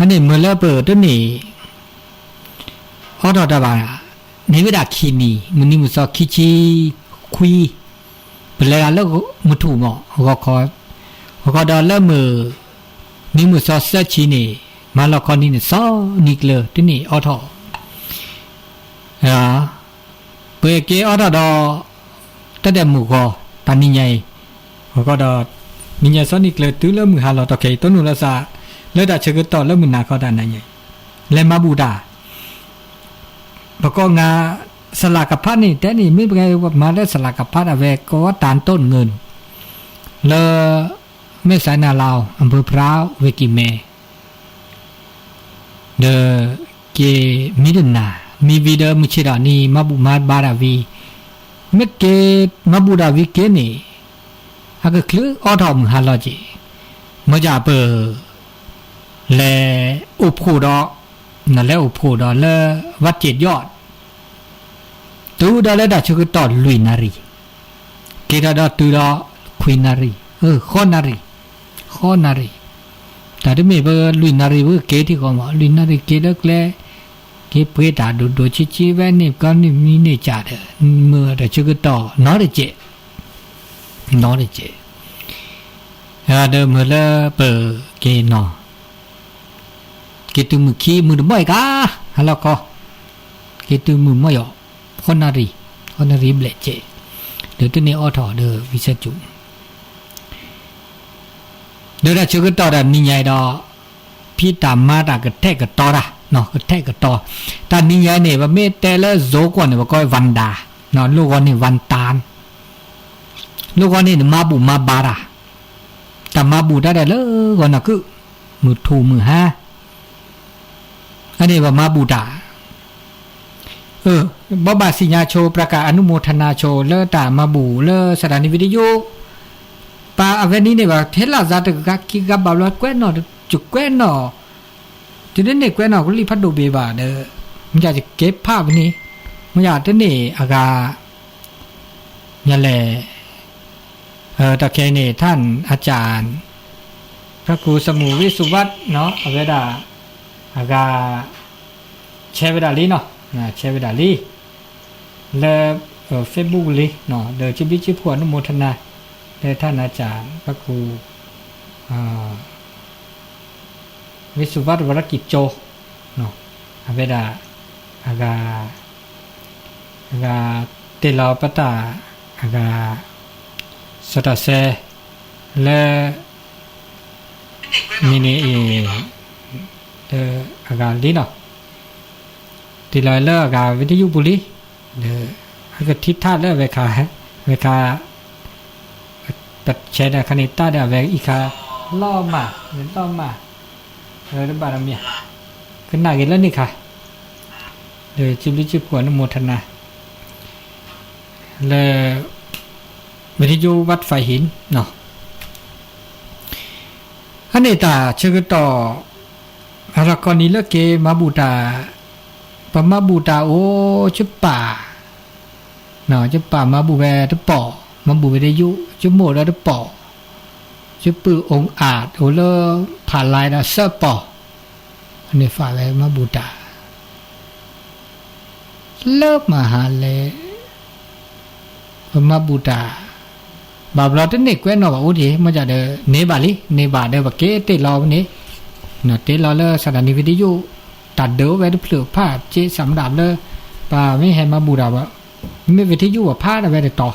အန့ၣ်မ့ၢ်လၢပတန့ၢ် အိးထီၣ်တၢ်ဘၣ်, န့ၢ်ဝဲဒၣ်ခံနံၤ မုၢ်နံၤမုၢ်သီခံဆံခွံ, ပလဲၤဒၣ်လၢမုၢ်ထူၣ်မး ဂီၤခီ, ဂီၤခီဒီးလၢမုၢ်နံၤမုၢ်သီသၢဆံန့ၣ် မၤလီၤခီနံၤန့ၣ် စီၤနံၤကျၢၤ တန့ၢ်အိးထီၣ် ပက့ၤအိးထီၣ်ဒီး တၢ်ဒဲးမုၢ်ဂီၤ တၢ်နံၤညါအံၤ, ဂီၤခီဒီး နံၤညါစီၤနံၤကျၢၤတုၤလၢမုၢ်ဟါလီၤ တီၢ်ခဲအံၤ တိၢ်နီၣ်လီၤသး လၢတၢ်ဆၢကတီၢ်လၢမုၢ်နၤခီတၢ်နံၤညါအံၤ လဲၤမၤဘူၣ်တၢ် ပကိးငါ စလၢကဖးန့ၣ် တဲန့ၣ် မ့ၢ်ပကမၤလၢစလၢကဖးဒၣ်ဝဲ ကဝီၤတၢ်တိၢ်နုာ် လၢ မဲၢ်စးနၤလီၤ အဖၢဖရါ ဝ့ၢ်ကံၢ်မဲ ဒီးက့ၤမံတနၤ မံဝံၤဒီးမုၢ်ဆ့ၣ်ထီၣ်နံၤ မၤဘူၣ်မၤဘါတၢ်ဝံၤ မ့ၢ်က့ၤမၤဘူၣ်တၢ်ဝံၤက့ၤန့ၣ် အကချုးအိးထီၣ်မုၢ်ဟါလီၤက့ၤ မ့ၢ်ဒ်ပ လဲၤအိၣ်ဖှိၣ်ဒီး လဲၤအိၣ်ဖှိၣ်ဒီးလၢ ဝးစ့ၣ်ယီၣ် တုၤဒီးလၢတၢ်ဆၢကတီၢ်လွံၢ်နၣ်ရံၣ်, က့ၤထီၣ်ဒီးတုၤဒီးခွံနၣ်ရံၣ်, ဃိးနၣ်ရံၣ်, ဃိးနၣ်ရံၣ်, တၢ်တမ့ၢ်ပလွံၢ်နၣ်ရံၣ် ပက့ၤထံၣ်ဃီမး လွံၢ်နၣ်ရံၣ်က့ၤလၢကျဲ, က့ၤပှ့ၤတၢ်ဒိၣ်ဒိၣ်ဆံးဆံးဝဲန့ၣ် ကီန့ၣ်မံန့ၢ်ကၢ်ဒီး မ့ၢ်တၢ်ဆၢကတီၢ်နီတစဲး, နီတစဲး, ဒီးမ့ၢ်လၢပက့ၤနီၤ က့ၤတုၤမုၢ်ခံမုၢ်တဘီၣ်အံၤကါ, ဟါလီၤခီ, က့ၤတုၤမုၢ်မီၢ်ယီၤ, ဃိးနၣ်ရံၣ်, ဃိးနၣ်ရံၣ်ဘျဲၣ်စဲး, ဒီးတန့ၢ်အိးထီၣ်ဒီးဝံသးစူၤ, ဒီးတၢ်ဆၢကတီၢ်တၢ်နံၤညါအံၤဒီး, ဖံးတၢ်မၤတၢ်ကထဲးကတီၤတၢ်, ကထဲးကတီၤ, တၢ်နံၤညါအံၤန့ၣ် ပမ့ၢ်တဲလၢယိၤကွီၢ်န့ၣ် ပကိးဝဲ ဝၣ်ဒါ, လိၣ်ဂီၤန့ၣ် ဝၣ်တၢ် လိၣ်ဂီၤန့ၣ် နမၤဘူၣ်မၤဘါတၢ်, တၢ်မၤဘူၣ်တၢ်ဒဲးလၢဂီၤနၤကုၣ်, မုၢ်ထူၣ်မုၢ်ဟါ, အန့ၣ်ပမၤဘူၣ်တၢ်, ဘိးဘၣ်စံၣ်ညါဆိ ပြၢကၣ်အနုမိထနၤဆိ လၢတၢ်မၤဘူၣ်လၢ စးဒၣ်နံၣ်ဝံၤတယိၣ်, ပှၤအဝဲန့ၣ်န့ၣ်ဘၣ် ထဲလၢ်သးတဂၤခံဂၤဘၣ်ဘျီကွဲးနီၣ်, ယကွဲးနီၣ် တုၤဒ်န့ၣ်ကွဲးနီၣ်ကလံၣ်ဖးဒိၣ်ဘ့ၣ်ဘၣ်ဒီး, မ့ၢ်ယကကဲဖးဝဲန့ၣ်, မ့ၢ်ယတန့ၢ်အဂၤ, ယလဲၣ်, တၢ်ခဲအံၤန့ၣ် ထၣ်အကၢ်, ဖးကူစမူၣ်ဝံသူဘၣ်, အဝဲဒၣ်, အဂၤ, ဆဲးဝဲဒၣ်လံနီၤ, ဆဲးဝဲဒၣ်လံ လၢ Facebook လံ, ဒီးစံးဘျုးစံးဖှိၣ်အနုမိထနၤ, လၢထၣ်နၤကၢ် ဖးကူ ဝံသူဘၣ်တဝရကံၢ်ကၠိ, အဝဲဒၣ်, အဂၤ, အဂၤ, တ့ၢ်လီၤပတၢ်, အဂၤ, စီၤတၢ်ဆဲ, လၢ မံၤန့ၣ်အံၤ, လၢအဂၤလံနီၤ, တ့ၢ်လီၤလၢအဂၤဝံၤတယိၣ်ပူၤလံ, ဒီးအကထံထၣ်လၢအဝဲခါ, ဝဲခါ, ပဆဲးဒီးခါန့ၣ်တၢ်ဒီးအဝဲအံၤခါ, လီၤမၢ်, လီၤမၢ်, တဘၣ်ဒီးမ့ၢ်, ကနၣ်က့ၤလၢန့ၣ်ခါ, ဒီးစံးဘျုးစံးဖှိၣ်အနုမိထနၤ လၢ ဝံၤတယိၣ်ဝးဖးဟံၣ်, အန့ၣ်တၢ်ဆၢကတီၢ်, အလီၢ်ခီနံၤလၢက့ၤမၤဘူၣ်တၢ်, ပမၤဘူၣ်တၢ်အိၣ်, ယပၢ်, ယပၢ်မၤဘူၣ်ဝဲတပီၢ်, မၤဘူၣ်ဝဲတယိၣ်, ယမိၢ်ဒီးတပီၢ်, ယပုၢ်အိၣ်အါအိၣ်လၢဖးလဲဒီးသၢပီၢ်, န့ၣ်ဖးဝဲမၤဘူၣ်တၢ် လၢမဟါလဲၣ်, ပမၤဘူၣ်တၢ်, ဘၣ်ဘျီတန့ၢ်ကွဲးနီၣ်ဘၣ်အိၣ်တ့ၢ် မ့ၢ်ဒ်ဒီး န့ၢ်ဘၣ်လံ န့ၢ်ဘၣ်ဒီးပက့ၤတ့ၢ်လီၤဝဲန့ၣ်, တ့ၢ်လီၤလၢစးဒၣ်နံၣ်ဝံၤတယိၣ်, တၢ်ဒုးအိၣ်ဝဲတဖျၢၣ်ဖးစ့စးမဒၣ်ဘျၢ, ပမ့ၢ်ဟဲမၤဘူၣ်တၢ်ဘၣ်, မ့ၢ်ဝံၤတယိၣ်ပဖးဒၣ်ဝဲတတီၤ,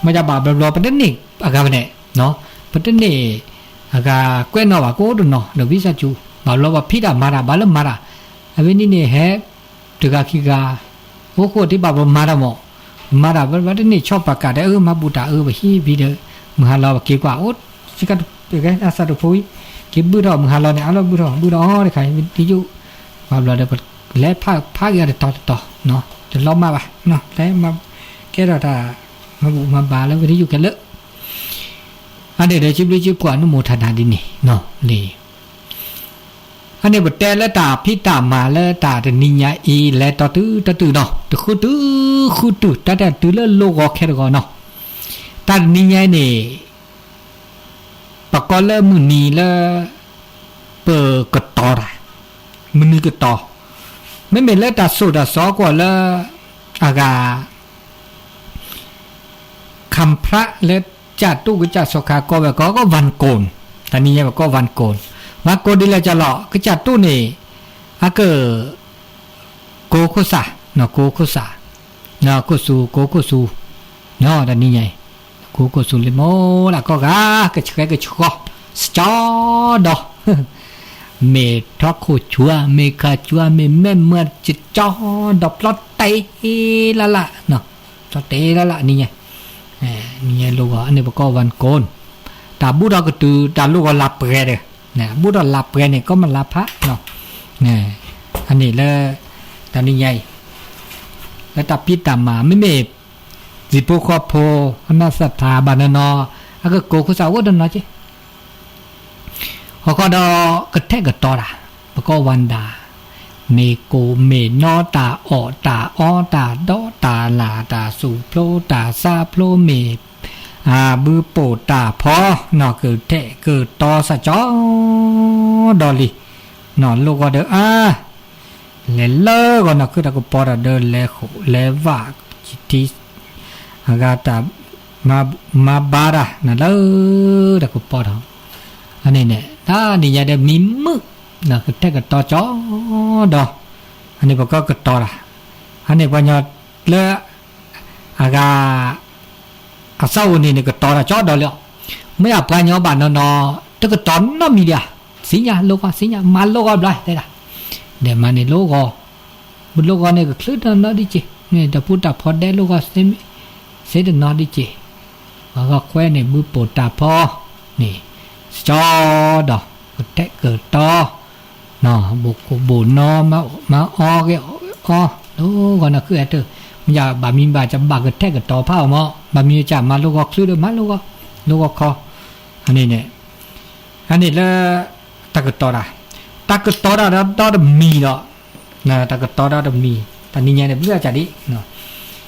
မ့ၢ်ဒ်ဘၣ်ဘျီဘျီပတန့ၢ်အဂၤဝဲန့ၣ်, ပတန့ၢ်အဂၤကွဲးနီၣ်ဘၣ်ကအိၣ်တနီၤ ဒီးဝံသးစူၤ, ဘၣ်ဘျီပဖံးတၢ်မၤတၢ်ဘၣ်လၢမၤတၢ်, အဝဲန့ၣ်န့ၣ်ဟဲ တဂၤခံဂၤ, အိၣ်ဃိၣ်ဒ်ဘၣ်ဘျီမၤတၢ်မး, မၤတၢ်ဘၣ်တန့ၢ်ဆီၣ်ပာ်ကၢ်ဒီး အၢ မၤဘူၣ်တၢ်အၢ ပဟံးဝံၤဒီး, မုၢ်ဟါလီၤပက့ၤကွၢ်အိၣ်, စကဲ အသးတဖိအံၤ, က့ၤဘုၣ်ထီၣ်မုၢ်ဟါလီၤန့ၣ် အလီၢ်ဘုၣ်ထီၣ် ဘုၣ်ထီၣ်အီၤတခါ ဝံၤတယိၣ်, ဘၣ်ဘျီဒီး ပလဲၤဖးဖးက့ၤတတီၤတတီၤ, တလီၤမၢ်ဘၣ်, လဲၤ, ကဲထီၣ်တၢ်, မၤဘူၣ်မၤဘါလၢဝံၤတယိၣ်ခဲလၢာ်, အန့ၣ်ဒီးစံးဘျုးစံးဖှိၣ်အနုမိထနၤဒ်န့ၣ်, လံ အန့ၣ်ပတဲလၢတၢ်ဖံးတၢ်မၤလၢတၢ်တနံၤညါအံၤ လဲၤတီၤတုၤတတုၤနီၤ တဃုတုၤဃုတုၤ တၢ်တၢ်တုၤလၢလိၣ်ဂီၤခဲတဂီၤနီၤ, တၢ်တနံၤညါအံၤန့ၣ် ပကိးလၢမုၢ်နံၤလၢ ပကတီၤတၢ် မနုၤကတီၤ, မ့မ့ၢ်လၢတၢ်ဆိၣ်တၢ်စီကီးလၢ အဂၤ ခၣ်ဖျးလၢကစၢ်တူၣ်ကစၢ်စီၤခါကီဝဲကီကီ ဝၣ်ကိၣ်, တနံၤညါပကိးဝၣ်ကိၣ်, ဝၣ်ကိၣ်ဒ်လဲၣ်ကလီၤ ကစၢ်တူၣ်န့ၣ် အက ကိခိၣ်စၢ်, ကိခိၣ်စၢ်, ခိၣ်စူၤ ကိခိၣ်စူၤ, တနံၤညါအံၤ ကိခိၣ်စူၤလံမိၢ်လၢကီၢ်ဂၤ ကဆှဲကဆှီ စကၠီဒီး မ့ၢ်ထီခိၣ်ဆူၣ် မ့ၢ်ခါဆူၣ် မ့ၢ်မဲာ်မၢစကၠီဒီး ပျီတဲလၢ်လၢ်, ပျီတဲလၢ်လၢ် နံၤညါ, နံၤညါလိၣ်ဂီၤ အန့ၣ်ပကိးဝၣ်ကိၣ်, တၢ်ဘူးထီၣ်ကတုၤ တၢ်လိၣ်ဂီၤလါပှဲၤဒီး, ဘူးထီၣ်လါပှဲၤန့ၣ် ကီမ့ၢ်လါဖး, အန့ၣ်လၢ တနံၤညါအံၤ လၢတၢ်ဖံးတၢ်မၤ မ့မ့ၢ် တံၤဖိဃီဖိ အနီၢ်သးထါဘၣ်နီၢ်နီၢ် အကကိးခိၣ်စၢ်အိၣ်တနီၤက့ ဟီၣ်ခီဒီးကထဲးကတီၤတၢ်, ပကိးဝၣ်ဒၣ်, မ့ၢ်ကိၣ်မ့ၢ်နီတၢ်အီၣ်တၢ်အီတၢ်ဒီးတၢ်လၢ်တၢ်စူၣ်ဖျိတၢ်ဆါဖျိမ့ၢ် ဘုပိာ်တၢ်ဖီ နီၢ်ကထဲးကတီၤစၢ်ကၠီဒီးလံ, နီၢ်လိၣ်ဂီၤဒီးအါ လဲၤလၢဂီၤနီၢ်ခုၣ်တၢ်ကပီၤတၢ်ဒီးလဲၤဃိာ်လဲၤဝၣ် ထံ အဂၤတၢ် မၤဘါတၢ်နၤလၢတၢ်ကပီၤထီၣ်, အန့ၣ်န့ၣ် တနံၤညါဒီးမံမုာ် ကထဲးကတီၤကၠီဒီး, အန့ၣ်ပကကတီၤတၢ်, အန့ၣ်ပှၤညီလၢ အဂၤ အသးအိၣ်န့ၣ်န့ၣ် ကတီၤတၢ်ကၠီဒီးလံ, မ့ၢ်အပှၤညီဘၣ်နီၢ်နီၢ် တကတီၤနီတမံၤဒံးဧါ, သ့ၣ်ညါလိၣ်ဂီၤ သ့ၣ်ညါ မၤလိၣ်ဂီၤဘျီတဲဒၣ်, ဒဲးမၤန့ၣ်လိၣ်ဂီၤ, ပလိၣ်ဂီၤန့ၣ် ကချုးတနီၤဒ်က့ၤ, မ့ၢ်တၢ်ပူၤတၢ်ဖီဒဲးလိၣ်ဂီၤ သ့တနီၤဒ်က့ၤ, ပှၤဂီၢ်ခွဲန့ၣ် ဘုပိာ်တၢ်ဖီန့ၣ် ကၠီဒီး ကထဲးကတီၤ ဘိၣ်ကိၣ်ဘိၣ်နီ မၤအီၣ်ဂ့ၤအီၣ် လိၣ်ဂီၤနီၢ်ခုၣ်ဟဲတၢၢ်, မ့ၢ်ယဘၣ်မံဘၣ်ကဘၣ်ကထဲးကတီၤဖးအီၤမး, ဘၣ်မံကမၤလိၣ်ဂီၤချုးဒီးမၤလိၣ်ဂီၤ, လိၣ်ဂီၤခီ, အန့ၣ်န့ၣ် အန့ၣ်လၢ တၢ်ကတီၤတၢ်, တၢ်ကတီၤတၢ်ဒီးတမံၤဒီး, တၢ်ကတီၤတၢ်တမံၤ, တနံၤညါန့ၣ် ဘျုးအကၢ်ဒံး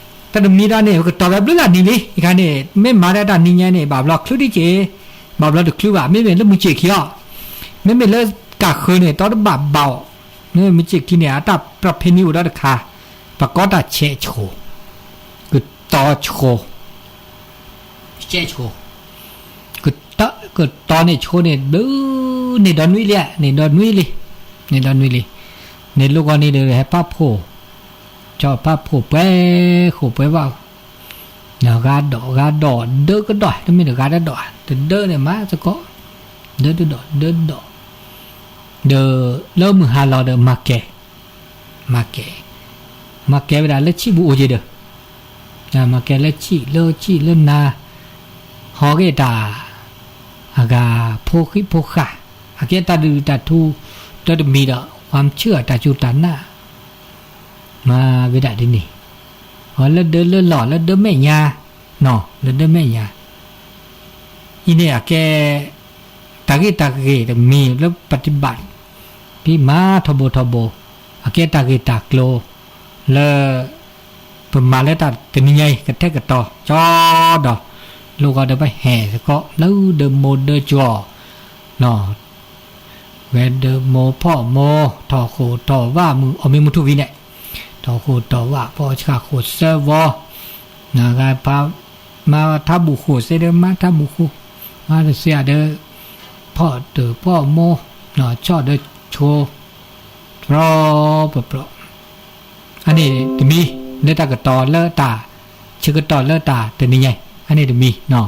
တၢ်တမံၤဒီးန့ၣ် ပကတီၤဝဲဘျုးလၢနံၤလံ, အခါန့ၣ် မ့ၢ်မၤဒၣ်တၢ်နံၤညါန့ၣ် ဘၣ်ဘျီချုးဒ်က့ၤ, ဘၣ်ဘျီတချုးဘၣ်, မ့မ့ၢ်လၢမုၢ်စ့ၢ်ခံအီၤ, မ့မ့ၢ်လၢကၢ်ဃၢၤန့ၣ် တီတဘၣ်ဘၣ်အီၤ, မ့မ့ၢ်မုၢ်စ့ၢ်ခံန့ၣ် အတၢ်ပြဖ့နံအိၣ်ဒီးတခါ, ပကိးတၢ်ဆဲးဆိ, ကတီၤဆိ, ဆဲးဆိ ကတီၤန့ၣ်ဆိန့ၣ် ဘျုးန့ၣ်ဒီးနွံလံ, န့ၣ်ဒီးနွံလံ, န့ၣ်ဒီးနွံလံ, န့ၣ်လိၣ်ဂီၤန့ၣ်ဒီးဟဲဖးဖှိၣ်, ကၠီဖးဖှိၣ်ပှဲၤဃိာ်ပှဲၤဝၣ်, ဂၤဒီးဂၤဒီးဒၢကဒီး တမ့ၢ်တဂၤတဒီး တဒၢန့ၣ်မၤသကိး, ဒၢတဒီးဒၢတဒီး, ဒီးလၢမုၢ်ဟါလီၤဒီးမၤကဲၤ မၤကဲၤ, မၤကဲၤဝဲဒၣ်လၢဆံၣ်ပူၤအိၣ်က့ၤဒီး, မၤကဲၤလၢဆံၣ်လၢဆံၣ်လၢနၤ, ဟီၣ်ဂ့ၤတၢ်, အဂၤဖိဃံဖိဃာ်, အကဲတၢ်ဒုးတၢ်ထူ, တၢ်တမံၤဒီး ความเชื่อ တၢ်စူၢ်တၢ်နာ်, မၤဝဲဒၣ်ဒ်န့ၣ်, အလၢဒၢလၢလီၢ်လၢဒၢမဲာ်ညါ, နီၢ် လၢဒၢမဲာ်ညါ အံၤန့ၣ်အကဲ တၢ်ဂ့ၢ်တၢ်ဂ့ၢ်တမံၤလၢပฏิบัติ, ဖံးမၤထီဘိထီဘိ, အကဲတၢ်ဂ့ၢ်တၢ်ကျိၤလၢ ပမၤလၢတၢ်တနံၤညါအံၤ ကထဲးကတီၤကၠီဒီး, လိၣ်ဂီၤဒီးပဟဲသကိး လၢဒၢမိၢ်ဒၢကၠီ, နီၢ် ဝဲဒၢမိၢ်ဖီၣ်မိၢ် ထီၣ်ဃိၣ်ထီၣ်ဝၣ်မုၢ် အီၣ်မ့ၢ်မုၢ်ထူၣ်ဝံၤန့ၣ်, ထီၣ်ဃိၣ်ထီၣ်ဝၣ် ဖီၣ်ဆှၣ်ဃိၣ်သၢဝီ, နဂၤဖး မၤထးဘူၣ်ဃိၣ်သ့ဒီး မၤထးဘူၣ်ဃိၣ်, မၤတသ့ဧါဒီး ဖီၣ်တၢၢ်ဖီၣ်မိၢ်, ဆီၣ်ဒီးဆိ, ပြီပပြီ အန့ၣ်တမံၤ လၢတၢ်ကတီၤလၢတၢ် ဆၢကတီၢ်လၢတၢ်တနံၤညါ, အန့ၣ်တမံၤ,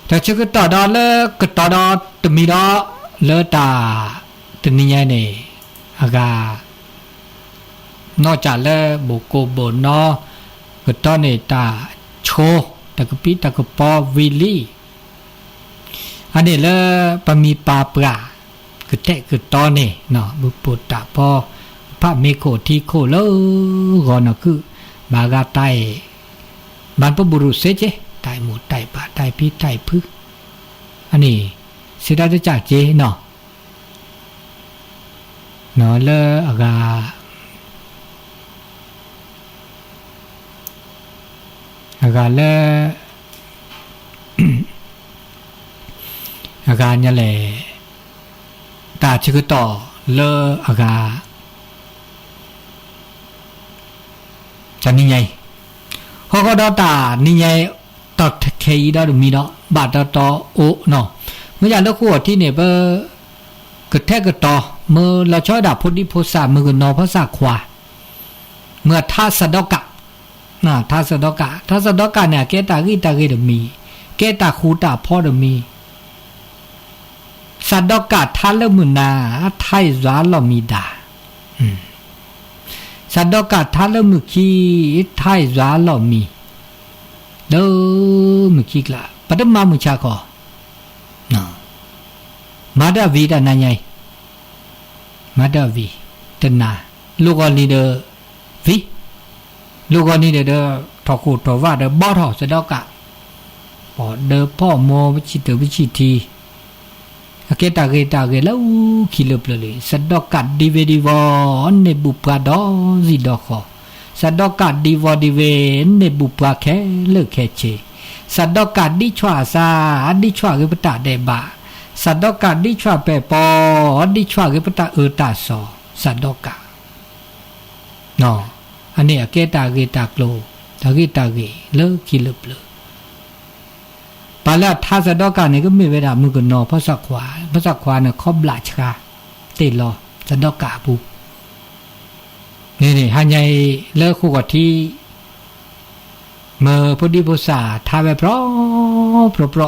တၢ်ဆၢကတီၢ်ဒီးလၢကတီၤဒီးတမံၤဒီး လၢတၢ်တနံၤညါန့ၣ် အဂၤ နီၢ်ကၢ်လၢဘိၣ်ကိၣ်ဘိၣ်နီ ကတီၤန့ၣ်တၢ်ဆိ တၢ်ကပံးတၢ်ကပီၤဝံၤလံ အန့ၣ်လၢပမံၤပာ်ပှၤ ကထဲးကတီၤန့ၣ် ဘုပိာ်တၢ်ဖီ ဖးမ့ၢ်ခိၣ်ထံခိၣ်လၢဂီၤနီၢ်ခုၣ် ဘၣ်ဂၤတၢ်အဲၣ် ဘၣ်ပဘူၣ်ရူၣ်စ့က့ တၢ်အဲၣ်မိၢ်တၢ်အဲၣ်ပၢ် တၢ်အဲၣ်ဖံတၢ်အဲၣ်ဖု အန့ၣ် စံးတၢ်တကးက့နီၤ လၢအဂၤ အဂၤလၢ အဂၤညါလဲၣ် တၢ်ဆၢကတီၢ် လၢအဂၤ တနံၤညါအံၤ, ဟီၣ်ဃီဒီးတၢ်နံၤညါအံၤ တီၢ်ခဲအံၤဒီးတမံၤဒီး ဘၣ်တီတီအိၣ်နီၤ, မ့ၢ်ယၤလၢဃိာ်ထံန့ၣ် ပ ကထဲကတီၤ မ့ၢ်လီၤဆီဝဲဒၣ်ဖိဒံဖိသၣ် မုၣ်ကနီၤဖီသၣ်ခွါ, မ့ၢ်အထါစးဒီကၣ်, ထါစးဒီကၣ်, ထါစးဒီကၣ်န့ၣ် အကဲတၢ်ဂ့ၢ်တၢ်ဂ့ၢ်တမံၤ, ကဲတၢ်ဃူတၢ်ဖိးတမံၤ စးဒီကၣ်ထါလၢမုၢ်နၤ ထါအံၤယွၤလီၢ်မံၤဒၣ်, စးဒီကၣ်ထါလၢမုၢ်ခံ ထါအံၤယွၤလီၢ်မံၤ, လၢမုၢ်ခံကျါ ပတမၤမုၢ်ဆါခီ, မၤတၢ်ဝံၤတနၤညါအံၤ, မၤတၢ်ဝံၤ တနၤ, လိၣ်ဂီၤနံၤဒီး ဝံၤ, လိၣ်ဂီၤနံၤဒီး ထီၣ်ခိၣ်ထီၣ်ဝၣ်ဒီးဘီထီၣ်စးဒီကၣ်, ပီၣ်ဒီးဖီၣ်မိၢ်ပဆံၣ်တုၤပဆံၣ်ထံ, အကဲတၢ်ဂ့ၢ်တၢ်ဂ့ၢ်လၢအူခံလၢပျၢၤလံ, စးဒီကၣ်ဒံဝ့ၤဒံဝီၤ န့ၢ်ဘူၣ်ပှၤဒီးစံၣ်ဒီးဃီ, စးဒီကၣ်ဒံဝီၤဒံဝ့ၤ န့ၢ်ဘူၣ်ပှၤခဲလၢာ်ခဲဆ့, စးဒီကၣ်ဒ်ဆွၣ်အသး ဒ်ဆွၣ်ဂ့ၤပတၢ်ဒဲးဘး, စးဒီကၣ်ဒ်ဆွၣ်ပဲာ်ပီ ဒ်ဆွၣ်ဂ့ၤပတၢ်အၢတၢ်စီၤ, စးဒီကၣ် အန့ၣ်အကဲတၢ်ဂ့ၢ်တၢ်ကျိၤ တၢ်ဂ့ၢ်တၢ်ဂ့ၢ်လၢခံလၢပျၢၤ, ပှၤလၢအထါစးဒီကၣ်န့ၣ် ကမ့ၢ်ဝဲဒၣ်မုၣ်ကနီၤဖီသၣ်ခွါ, ဖီသၣ်ခွါန့ၣ် ခီဘျၣ်ဆှါ တ့ၢ်လီၤ စးဒီကၣ်အပူၤ, န့ၣ်န့ၣ် ဟါညါအံၤ လၢဃိာ်ဂီၤထံ မ့ၢ်ဖိဒံဖိသၣ်ထါဝဲပြီပြီပြီ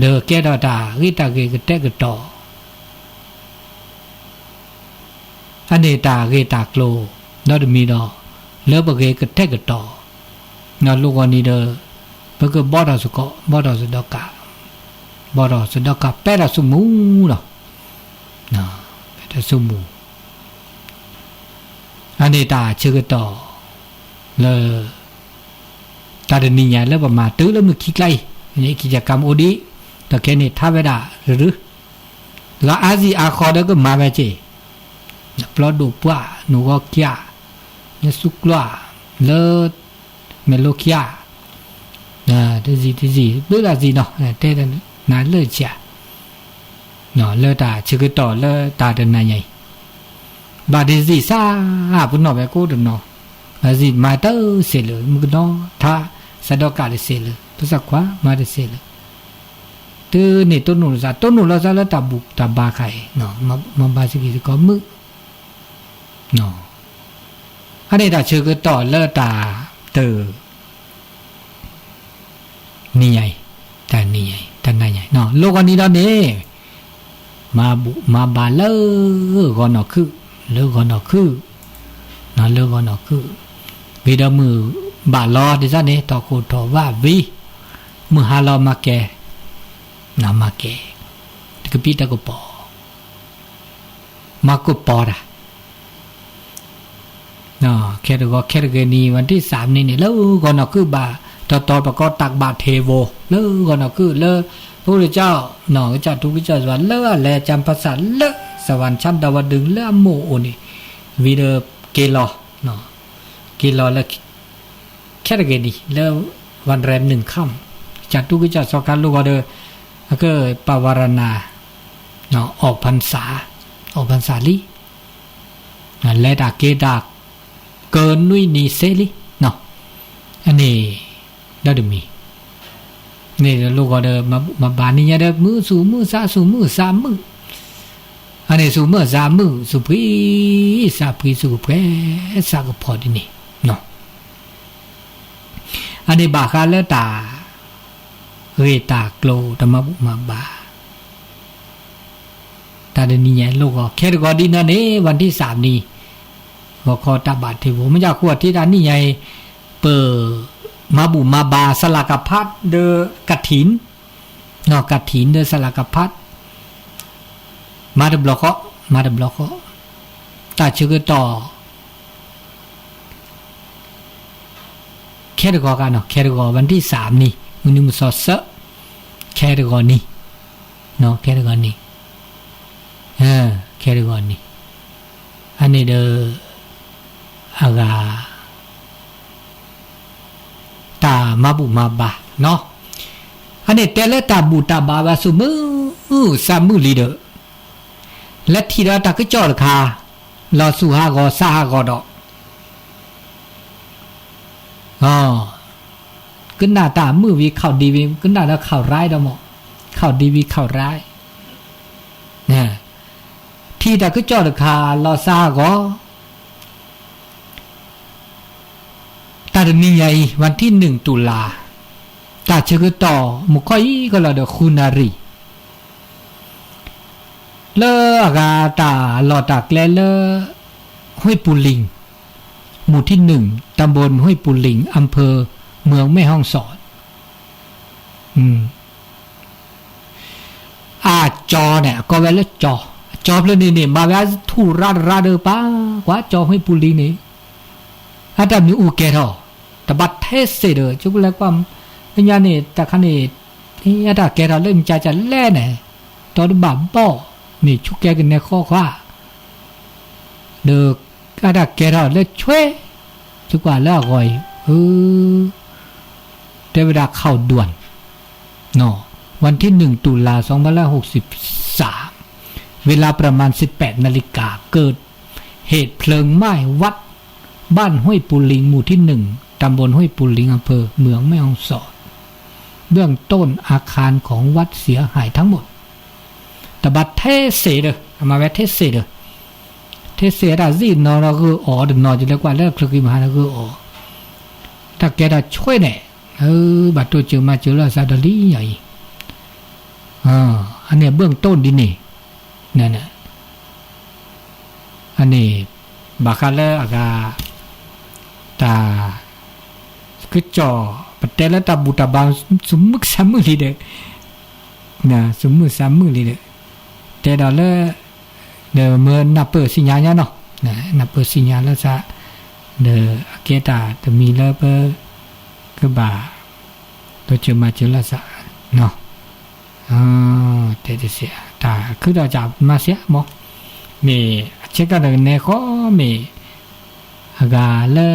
ဒီးကဲထီၣ်တၢ်ဂ့ၢ်တၢ်ဂ့ၢ်ကတဲာ်ကတီၤ, အန့ၣ်တၢ်ဂ့ၢ်တၢ်ကျိၤ ဒီတမံၤဒီး လၢပဂ့ၤကတဲာ်ကတီၤ, လိၣ်ဂီၤနံၤဒီး ပကဘီထီၣ်စ့ၢ်ကီး ဘီထီၣ်စးဒီကၣ်, ဘီထီၣ်စးဒီကၣ်ပဲတၢ်ဆိကမိၣ်လီၤ, ပဲတၢ်ဆိကမိၣ် အန့ၣ်တၢ်ဆၢကတီၢ် လၢ တၢ်တနံၤညါလၢပမၤတုၤလၢမုၢ်ခံကျါအံၤ, န့ၣ်ခံကၢ်ကၢ်မအိၣ်ဒံး, ဒီးခဲန့ၣ်ထါဝဲဒၣ်ရရူ, လၢအါစံာ်အါဃီဒီးကမၤဝဲက့ၤ, ပျီဒိၣ်ပှၢ် နူၢ်ဂီၤခံ, နစူကျီၢ်, လၢ မဲာ်လိခံ, တစံးတစံး ဘျုးတၢ်စံးနီၤ, တဲနၤလၢဆံး လၢတၢ်ဆၢကတီၢ်လၢတၢ်တနံၤညါအံၤ, ဘၣ်တစံးစၢ် ပနီၣ်ဝဲကိးတနီၤ, ဘၣ်စံးမၤတစဲးလၢ မုၣ်ကနီၤထါ စးဒီကၣ်တစဲးလၢ ဖီသၣ်ခွါမၤတစဲးလၢ, တုၤန့ၣ်တိၢ်နီၣ်လိာ်သး တိၢ်နီၣ်လိာ်သးလၢတၢ်ဘူၣ်တၢ်ဘါခါအံၤ, မၤဘါစ့ၢ်ကီးစ့ၢ်ကီးမုၣ် အန့ၣ်တၢ်ဆၢကတီၢ်လၢတၢ်တ နံၤညါအံၤ, တၢ်နံၤညါအံၤ တနံၤညါအံၤ လိၣ်ဂီၤနံၤဒီးန့ၣ်, မၤဘူၣ်မၤဘါလၢဂီၤနီၢ်ခုၣ်, လၢဂီၤနီၢ်ခုၣ်, လၢဂီၤနီၢ်ခုၣ်, ဝံၤဒီးမုၢ်ဘၣ်လီၤဒ်န့ၣ် ထီၣ်ခိၣ်ထီၣ်ဝၣ်ဝံၤ, မုၢ်ဟါလီၤမၤကဲ, မၤကဲ, တကပံတကပီၤ မၤကပီၤတၢ် ခဲတဂီၤခဲတဂ့ၤနံၤ ဝၤတံၢ်သၢမနံၤန့ၣ် လၢဂီၤနီၢ်ခုၣ်ဘၣ် တီတီပကိးတၢ်ဘၣ်ထ့ဘိ လၢဂီၤနီၢ်ခုၣ်လၢ ဖိတကၠီၣ် ကစၢ်ထူကစၢ်ယွၤ လၢအလဲၤကၠၢ်ပၢဆၣ်လၢ စဝၤဆၣ်ဒီဝဒုလၢအမိၢ်အိၣ်န့ၣ် ဝံၤဒီးက့ၤလီၤ က့ၤလီၤလၢ ခဲတဂ့ၤနံၤ လၢ ဝၤရဲၣ်နုၢ်ခၣ် ကစၢ်ထူကစၢ်စီၤခါလိၣ်ဂီၤဒီး အကပၤဝၤရနၤ အီၣ်ဖၣ်စၣ် အီၣ်ဖၣ်စၣ်လံ လဲၤတၢ်က့ၤတၢ် ကနွံနံၤစ့လံ အန့ၣ် ဒီတမံၤ န့ၣ်လိၣ်ဂီၤဒီး မၤဘူၣ်မၤဘါနံၤညါဒီး မုၢ်ဆူၣ်မုၢ်ဆါ ဆူၣ်မုၢ်ဆါမုၢ် အန့ၣ်ဆူၣ်မုၢ်ဆါမုၢ် ဆူၣ်ဖှံဆါဖှံ ဆူၣ်ကဖှဲဆါကဖီဒ်န့ၣ် အန့ၣ်ဘၣ်ဃးလၢတၢ် ဂ့ၢ်တၢ်ကျိၤတၢ်မၤဘူၣ်မၤဘါ တၢ်တနံၤညါလိၣ်ဂီၤ ခဲတဂီၤဒ်နီၢ်န့ၣ် ဝၤတံၢ်သၣ်မနံၤ ဂီၤခီတၢ်ဘၣ်ထံးဘိ မ့ၢ်ယဃိထံတၢ်နံၤညါအံၤ ပ မၤဘူၣ်မၤဘါ စလၢကဖးဒီး ကထံၣ် ကထံၣ်ဒီးစလၢကဖး မၤတဘျီဃီ မၤတဘျီဃီ တၢ်ဆၢကတီၢ် ခဲတဂီၤကနီၤ ခဲတဂီၤ ဝၤတံၢ်သၣ်မနံၤ မုၢ်နံၤမုၢ်သီသၢ ခဲတဂီၤနံၤ ခဲတဂီၤနံၤ ခဲတဂီၤနံၤ အန့ၣ်ဒီး အဂၤ တၢ်မၤဘူၣ်မၤဘါ အန့ၣ်တဲလၢတၢ်ဘူၣ်တၢ်ဘါဘၣ်ဆူၣ်မုၢ် ဆါမုၢ်လံဒီး လဲၤထံၣ်ဒီးတၢ်ကစီၣ်တခါ, လီၤဆူၣ်ဟးဂီၤစးဟးဂီၤဒီး, ကနၣ်တၢ်မုာ်ဝံၤခီၣ်ဒံဝံၤ ကနၣ်ဒီးခီၣ်ရၢဒီးမး, ခီၣ်ဒံဝံၤခီၣ်ရၢ, ထံၣ်တၢ်ကစီၣ်တခါ လီၤစးဟးဂီၤ တၢ်တနံၤညါအံၤ ဝၤထံၣ်နုၣ်တူၢ်လါ, တၢ်ဆၢကတီၢ်မုၢ်ခီအံၤကလီၤဒီးဃုနၣ်ရံၣ်, လၢအဂၤတၢ်လီၢ်တၢ်ကျဲလၢ ห้วยปูลิง, หมู่ที่หนึ่ง ตำบลห้วยปูลิง อำเภอเมืองแม่ฮ่องสอน အကၠီန့ၣ် အကိးဝဲလၢကၠီ, အကၠီဖျၢၣ်န့ၣ်န့ၣ် မၤဝဲအထူၣ်ရၣ်တရၣ်ဒီးပၢ်, ကွၢ်ကၠီ ห้วยปูลิง န့ၣ်, အတၢ်မံၤအူကဲထီၣ်, တဘၣ်ထဲစ့ၢ်ဒီး ဆိကလဲၤကွၢ်, ညါန့ၣ် တၢ်ခါန့ၣ်, အတၢ်ကဲထီၣ်လၢမုၢ်ကၠၢကၠၢလဲၣ်န့ၣ်, တီတဘၣ်ဘီၣ်, မ့ၢ်ဆူၣ်ကဲကနဲဃီခွါ ဒီးအတ�ၢ်ကဲထီၣ်လၢဆွဲ, သကွၢ်လၢအဂီၢ်အံၤ, တဲဝဲဒၣ် ข่าวด่วน วันที่หนึ่ง ตุลา สองพันห้าร้อยหกสิบสาม เวลาประมาณ สิบแปดนาฬิกา เกิดเหตุเพลิงไหม้วัด บ้านห้วยปูลิง หมู่ที่หนึ่ง ตำบลห้วยปูลิง อำเภอเมืองแม่ฮ่องสอน เบื้องต้นอาคารของวัดเสียหายทั้งหมด တဘၣ်ထဲစ့ၢ်ဒီး အမၤဝဲထဲစ့ၢ်ဒီး, ထဲစ့ၢ်တၢ်စံၣ်နီၤဒီးဂုာ်အီၤတနီၤ ယလဲၤကွၢ်လၢချၢကံမဟါဒီးဂုာ်အီၤ, တၢ်ကဲထီၣ်ဆွဲန့ၣ်, ဘၣ်တိစၢၤမၤစၢၤလၢအသးဒီးလံယၤအံၤ, အန့ၣ် เบื้องต้น ဒ်န့ၣ်, အန့ၣ် ဘၣ်ဃးလၢအဂၤ တၢ် ကစီၣ် ပတဲလၢတၢ်ဘူၣ်တၢ်ဘါ စူၤမုၢ်စၢ်မုၢ်လံဒီး, စူၤမုၢ်စၢ်မုၢ်လံဒီး, တဲဒီးလၢ ဒီးမ့ၢ်နၢ်ပၢၢ်သ့ၣ်ညါညါနီၤ, နၢ်ပၢၢ်သ့ၣ်ညါလၢသး, ဒီးအကဲတၢ်တမံၤလၢပ ကဘၣ် တိစၢၤမၤစၢၤလၢသး, တဲတစဲး တၢ်ခုဒီးကမၤစဲးမး, မ့ၢ်အဆဲးကၢ်တကနဲဃီ မ့ၢ် အဂၤလၢ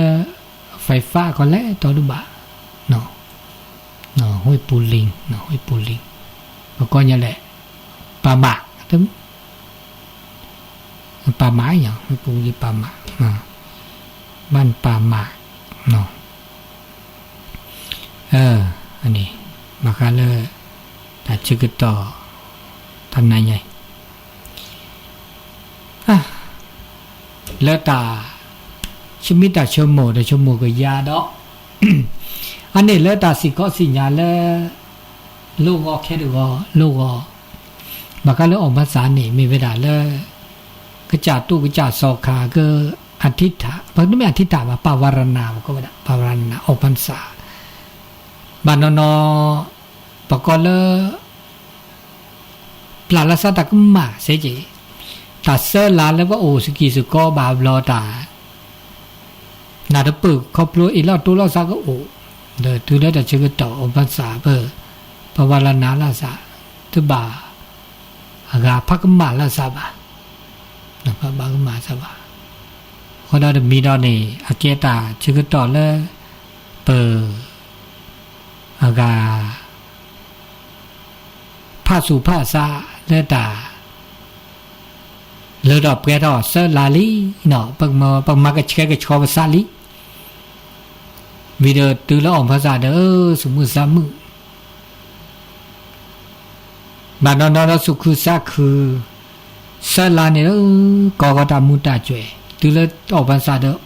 ไฟฟ้า ကီလဲၤတီတဘၣ်, ห้วยปูลิง, ห้วยปูลิง, ပကိးညါလဲၣ်, ป่าหมาก ป่าหมาก ห้วยปูลิง ป่าหมาก, บ้านป่าหมาก အန့ၣ် ဘၣ်ဃးလၢ တၢ်ဆၢကတီၢ် တနံၤညါအံၤ လၢတၢ် ဆၢမုၢ်တၢ်ဆိကမိၣ် တၢ်ဆိကမိၣ်ကယၤဒီး အန့ၣ်လၢတၢ်စံၣ်ခီစံၣ်ညါလၢ လိၣ်ဂီၤခဲတဂီၤ လိၣ်ဂီၤ ဘၣ်ဃးလၢ ออกพรรษา န့ၣ် မ့ၢ်ဝဲဒၣ်လၢ ကစၢ်တူၢ်ကစၢ်စီၤခါ က อธิษฐาน ပမ့ၢ် อธิษฐาน ဘၣ် ภาวนา ပကိးဝဲဒၣ် ภาวนา ออกพรรษา ဘၣ်နီၢ်နီၢ် ပကိးလၢ ပျၢ်လၢသးတၢ်ကမၣ်စဲက့ၤ, တၢ်ဆၢလၤလၢပအိၣ်စကံၢ်စကီဘၣ်ဘျီတၢ် နၢ်တပၢၢ်ခီဖျိအ့ၣ်လိာ်တိလိာ်သးကအိၣ်, ဒီးတုၤလၢတၢ်ဆၢကတီၢ် ออกพรรษา ပ ภาวนา လၢသး တဘၣ် အဂၤဖးကမၣ်လၢသးဘၣ်, ဖးဘၣ်ကမၣ်သးဘၣ်, ဃိဒီးတမံၤဒီးန့ၣ် အကဲတၢ်ဆၢကတီၢ်လၢ ပ အဂၤ ဖးဆူၣ်ဖးဆးလၢတၢ် လၢထီၣ်ပှဲၤထီၣ်ဆၢလၤလံ, ပကမၤကဆှဲကဆှီပသးလံ, ဝံၤဒီးတုၤလၢ ออกพรรษา ဒီး စူၤမုၢ်သးမုာ် ဘၣ်နီၢ်နီၢ်ဒီးစူၤခုသးခု, ဆၢလၤန့ၣ်ဒီး ကိးကီးတၢ်မူၤတၢ်ကွဲၤ, တုၤလၢ ออกพรรษา ဒီး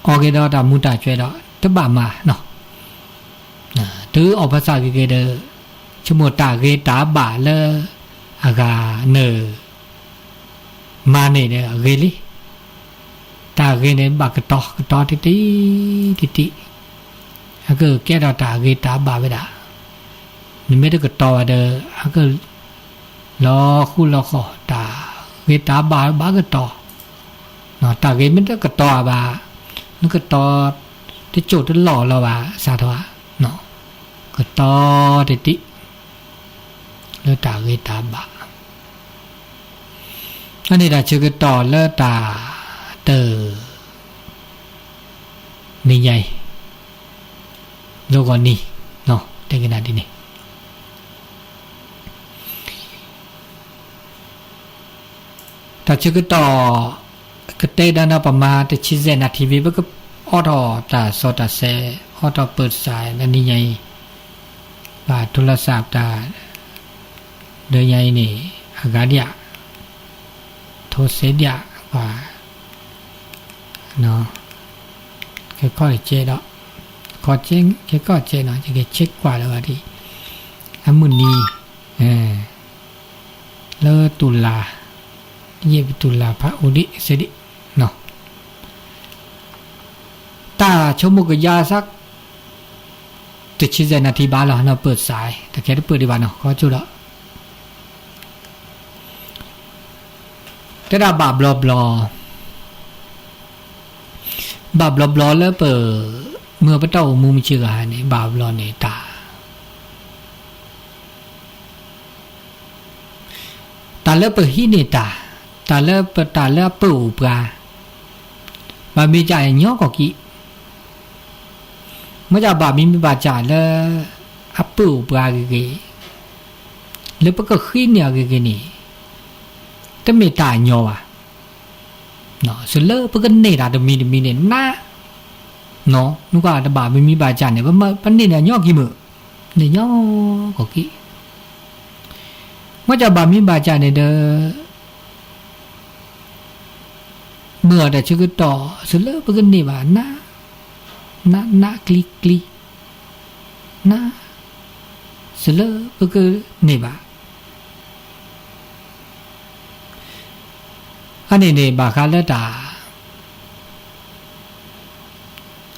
အီၣ်က့ၤဒီးတၢ်မူၤတၢ်ကွဲၤဒီး တဘၣ်မၤနီၤ, တုၤ ออกพรรษา ဂ့ၤဂ့ၤဒီး ဆိကမိၣ်တၢ်ဂ့ၤတၢ်ဘၣ်လၢ အဂၤနၢၤ မၤန့ၢ်ဒီးအဂ့ၤလံ, တၢ်ဂ့ၤန့ၣ် ဘၣ်ကတီၤကတီၤတံၢ်တံၢ်တံၢ်တံၢ်, အကကဲထီၣ်တၢ်ဂ့ၤတၢ်ဘၣ်ဝဲဒၣ်, နမ့ၢ်တကတီၤဘၣ်ဒီး အက လီၤဃူလီၤဃီၤ တၢ်ဂ့ၤတၢ်ဘၣ်ဘၣ်ကတီၤ, တၢ်ဂ့ၤမ့ၢ်တကတီၤဘၣ်, နကတီၤ တစိၢ်တလီၢ်လီၤဘၣ် စးထီၣ်, ကတီၤတံၢ်တံၢ် လၢတၢ်ဂ့ၤတၢ်ဘၣ်, အန့ၣ်တၢ်ဆၢကတီၢ်လၢတၢ် တ နံၤညါအံၤ လိၣ်ဂီၤနံၤ တဲကနၣ်ဒ်န့ၣ်, တၢ်ဆၢကတီၢ် ကတဲဒၣ်နီၤ ပမၤတဆံစဲးနၣ်ထံၣ်ဝံၤ ပကအိးထီၣ်တၢ်စီတၢ်ဆဲး အိးထီၣ်ပၢၢ်စးလၢနံၤညါအံၤ, ဘၣ်ထိလီၤစၢ်တၢ် လၢညါအံၤန့ၣ် အဂၤဒံးဧါ, ထိစဲးဒံးဧါ, ပှၤ ခဲကီၢ်တကဲဒီး ခဲကီၢ်ကဲနီၤ ယကဆဲးကွၢ်လၢၤဘၣ်ဒံး အမုၢ်နံၤ လၢတူၢ်လါ ယဲၢ်ပတူၢ်လါဖးအိၣ်ဒံးစဲးဒံးနီၤ တၢ်ဆိကမိၣ်ကယါစ့ၢ် တဆံစဲးနၣ်ထံၣ်ဘၣ်လီၤ နီၢ်ပၢၢ်စး တကဲတပၢၢ်ဒံးဘၣ်နီၤ ခီကၠိဒီး တဲဒၣ်ဘၣ်ဘျီဘျီ ဘၣ်ဘျီဘျီလၢပ မုၢ်ပတၢ်အိၣ်မူမုၢ်ဆ့ၣ်ဂၤန့ၣ် ဘၣ်ဘျီန့ၣ်တၢ် တၢ်လၢပဟံးန့ၢ်တၢ်, တၢ်လၢပတၢ်လၢအပၢၢ်အိၣ်ပှၤ, ဘၣ်မ့ၢ်ကၢ်ညီကီၢ်ကံ, မ့ၢ်ကၢ်ဘၣ်မံမ့ၢ်ဘၣ်ကၢ်လၢ အပၢၢ်အိၣ်ပှၤဂ့ၤဂ့ၤ, လၢပကဃံန့ၢ်အီၤဂ့ၤဂ့ၤန့ၣ်, တမ့ၢ်တၢ်ညီဘၣ်. စ့ၢ်လၢပကန့ၢ်တၢ်တမံၤတမံၤန့ၣ် နး, နကွၢ်တဘၣ်မံမံဘၣ်ကၢ်န့ၣ် ပန့ၢ်န့ၢ်ညီကံမုၢ်, န့ၢ်ညီကီၢ်ကံ, မ့ၢ်ကၢ်ဘၣ်မံဘၣ်ကၢ်န့ၣ်ဒီး မ့ၢ်အီၤတၢ်ဆၢကတီၢ် စ့ၢ်လၢပကန့ၢ်ဘၣ်နး, နးနးကျံကျံ, နး, စ့ၢ်လၢပကန့ၢ်ဘၣ် အန့ၣ်န့ၣ် ဘၣ်ဃးလၢတၢ်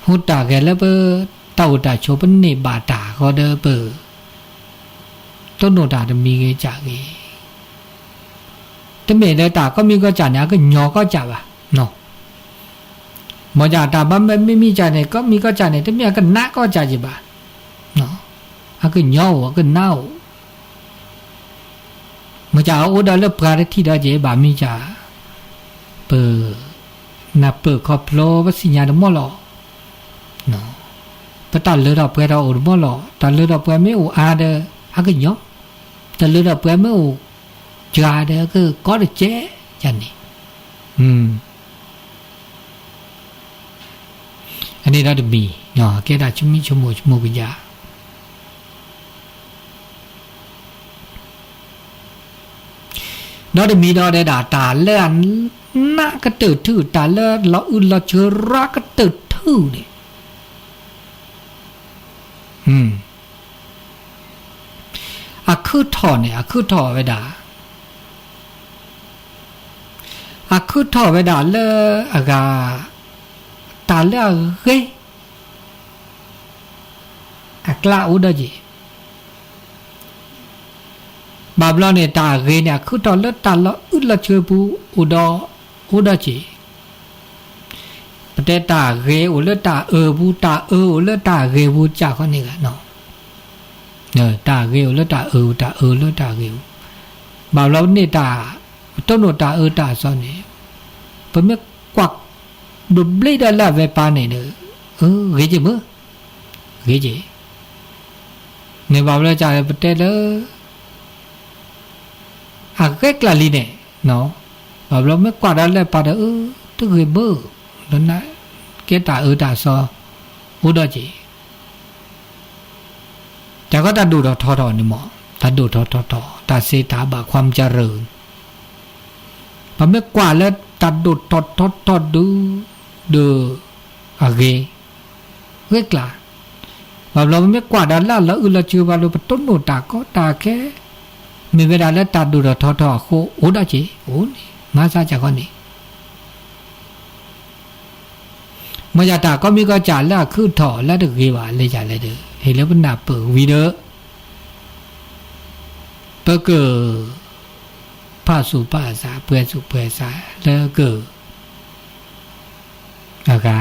ဟူးတၢ်ဂဲၤလၢပ တၢ်အိၣ်တၢ်ဆိး ပန့ၢ်ဘၣ်တၢ်ဃီဒီးပ တိၢ်နီၣ်တၢ်တမံၤဂ့ၤကၢ်ဂ့ၤ, တမ့ၢ်လၢတၢ်ကီမံကီၢ်ကၢ်န့ၣ် အကညီကီၢ်ကၢ်ဘၣ်. မ့ၢ်ကၢ်တၢ်ဘၣ်မံမံကၢ်န့ၣ် ကီမံကီၢ်ကၢ်န့ၣ် တမ့ၢ်အကနးကီၢ်ကၢ်က့ၤဘၣ်. အကညီအိၣ် အကနးအိၣ် မ့ၢ်ကၢ်အိၣ်ဒီးလၢပှၤတထံၣ်ဒီးက့ၤ ဘၣ်မံကၢ် ပ နၢ်ပၢၢ်ခီဖျိ ပသ့ၣ်ညါတမီၢ်လီၤ. ပတၢ်လၢထီၣ်ပှဲၤထီၣ်အိၣ်တမီၢ်လီၤ. တၢ်လၢထီၣ်ပှဲၤမ့ၢ်အိၣ်အါဒီး အကညီ, တၢ်လၢထီၣ်ပှဲၤမ့ၢ်အိၣ်စှၤဒီး ကကီတကဲကန့ၣ် အန့ၣ်ဒီးတမံၤ ကဲတၢ်ဆိမိၣ်ဆိကမိၣ်ကယၤ ဒီးတမံၤဒီးဒဲဒၣ် တၢ်လၢအနးကတၢၢ်ထူၣ် တၢ်လၢလီၤအုၣ်လီၤဆၢရါကတၢၢ်ထူၣ်န့ၣ် အခုၣ်ထီၣ်န့ၣ် အခုၣ်ထီၣ်ဝဲဒၣ် အခုၣ်ထီၣ်ဝဲဒၣ်လၢအဂၤ တၢ်လၢအဂ့ၤ အကျါအိၣ်ဒီးက့ၤ ဘၣ်ဘျီန့ၣ် တၢ်အဂ့ၤန့ၣ် အခုၣ်ထီၣ်လၢတၢ်လီၤအုၣ်လီၤဆၢပူၤ အိၣ်ဒီး အိၣ်ဒီးက့ၤ ပတဲတၢ်ဂ့ၤအိၣ်လၢတၢ်အၢပူၤ တၢ်အၢအိၣ်လၢတၢ်ဂ့ၤပူၤ ကၢ်ဃီန့ၣ်ဂၤနီၤ တၢ်ဂ့ၤအိၣ်လၢတၢ်အၢ တၢ်အၢလၢတၢ်ဂ့ၤပူၤ ဘၣ်ဘျီန့ၣ်တၢ် ပတိၢ်နီၣ်တၢ်အၢတၢ်အစီန့ၣ် ပမ့ၢ်ကွၢ် ဒိးဘျ့ဒၣ်လၢအဝဲပၢ်န့ၣ်ဒီး ဂ့ၤက့ၤမ့ၢ် ဂ့ၤက့ၤ န့ၣ်ဘၣ်ဘျီကၢ်ပတဲလၢ အဂ့ၤကျါလံန့ၣ် ဘၣ်ဘျီမ့ၢ်ကွၢ်ဒီးလၢပၢ်ဒီး အၢ တဂ့ၤမ့ၢ် ကဲတၢ်အၢတၢ်စီ အိၣ်ဒီးက့ၤ တၢ်ကီတၢ်ဒိၣ်ထီၣ်ထီထီၣ်န့ၣ်မ့ၢ် တၢ်ဒိၣ်ထီၣ်ထီထီၣ် တၢ်စံးတၢ်ဘၣ် ความเจริญ ပမ့ၢ်ကွၢ်လၢတၢ်ဒိၣ်ထီၣ်ထီထီၣ်ဒု ဒီး အဂ့ၤ ဂ့ၤကျါ ဘၣ်ဘျီပမ့ၢ်ကွၢ်ဒီးလၢအလီၤအုၣ်လီၤဆၢဘၣ်ဒီး ပတိၢ်နီၣ်တၢ်ကီတၢ်ခဲ မ့ၢ်ဝဲဒၣ်လၢတၢ်ဒိၣ်ထီၣ်ထီထီၣ်အဃိ အိၣ်ဒီးက့ၤ အိၣ်န့ၣ် မၤသးကၢ်ဃီန့ၣ် မ့ၢ်ယတၢ်ကီမံကီၢ်ကၢ်လၢအခုၣ်ထီၣ်လၢတဂ့ၤဘၣ်လၢယၤလဲၣ်ဒီး ဟ့ၣ်လၢပနၢ်ပၢၢ်ဝံၤဒီး ပက ဖးစူၣ်ဖးစး ပှဲၤစူၣ်ပှဲၤစး လၢက အဂၤ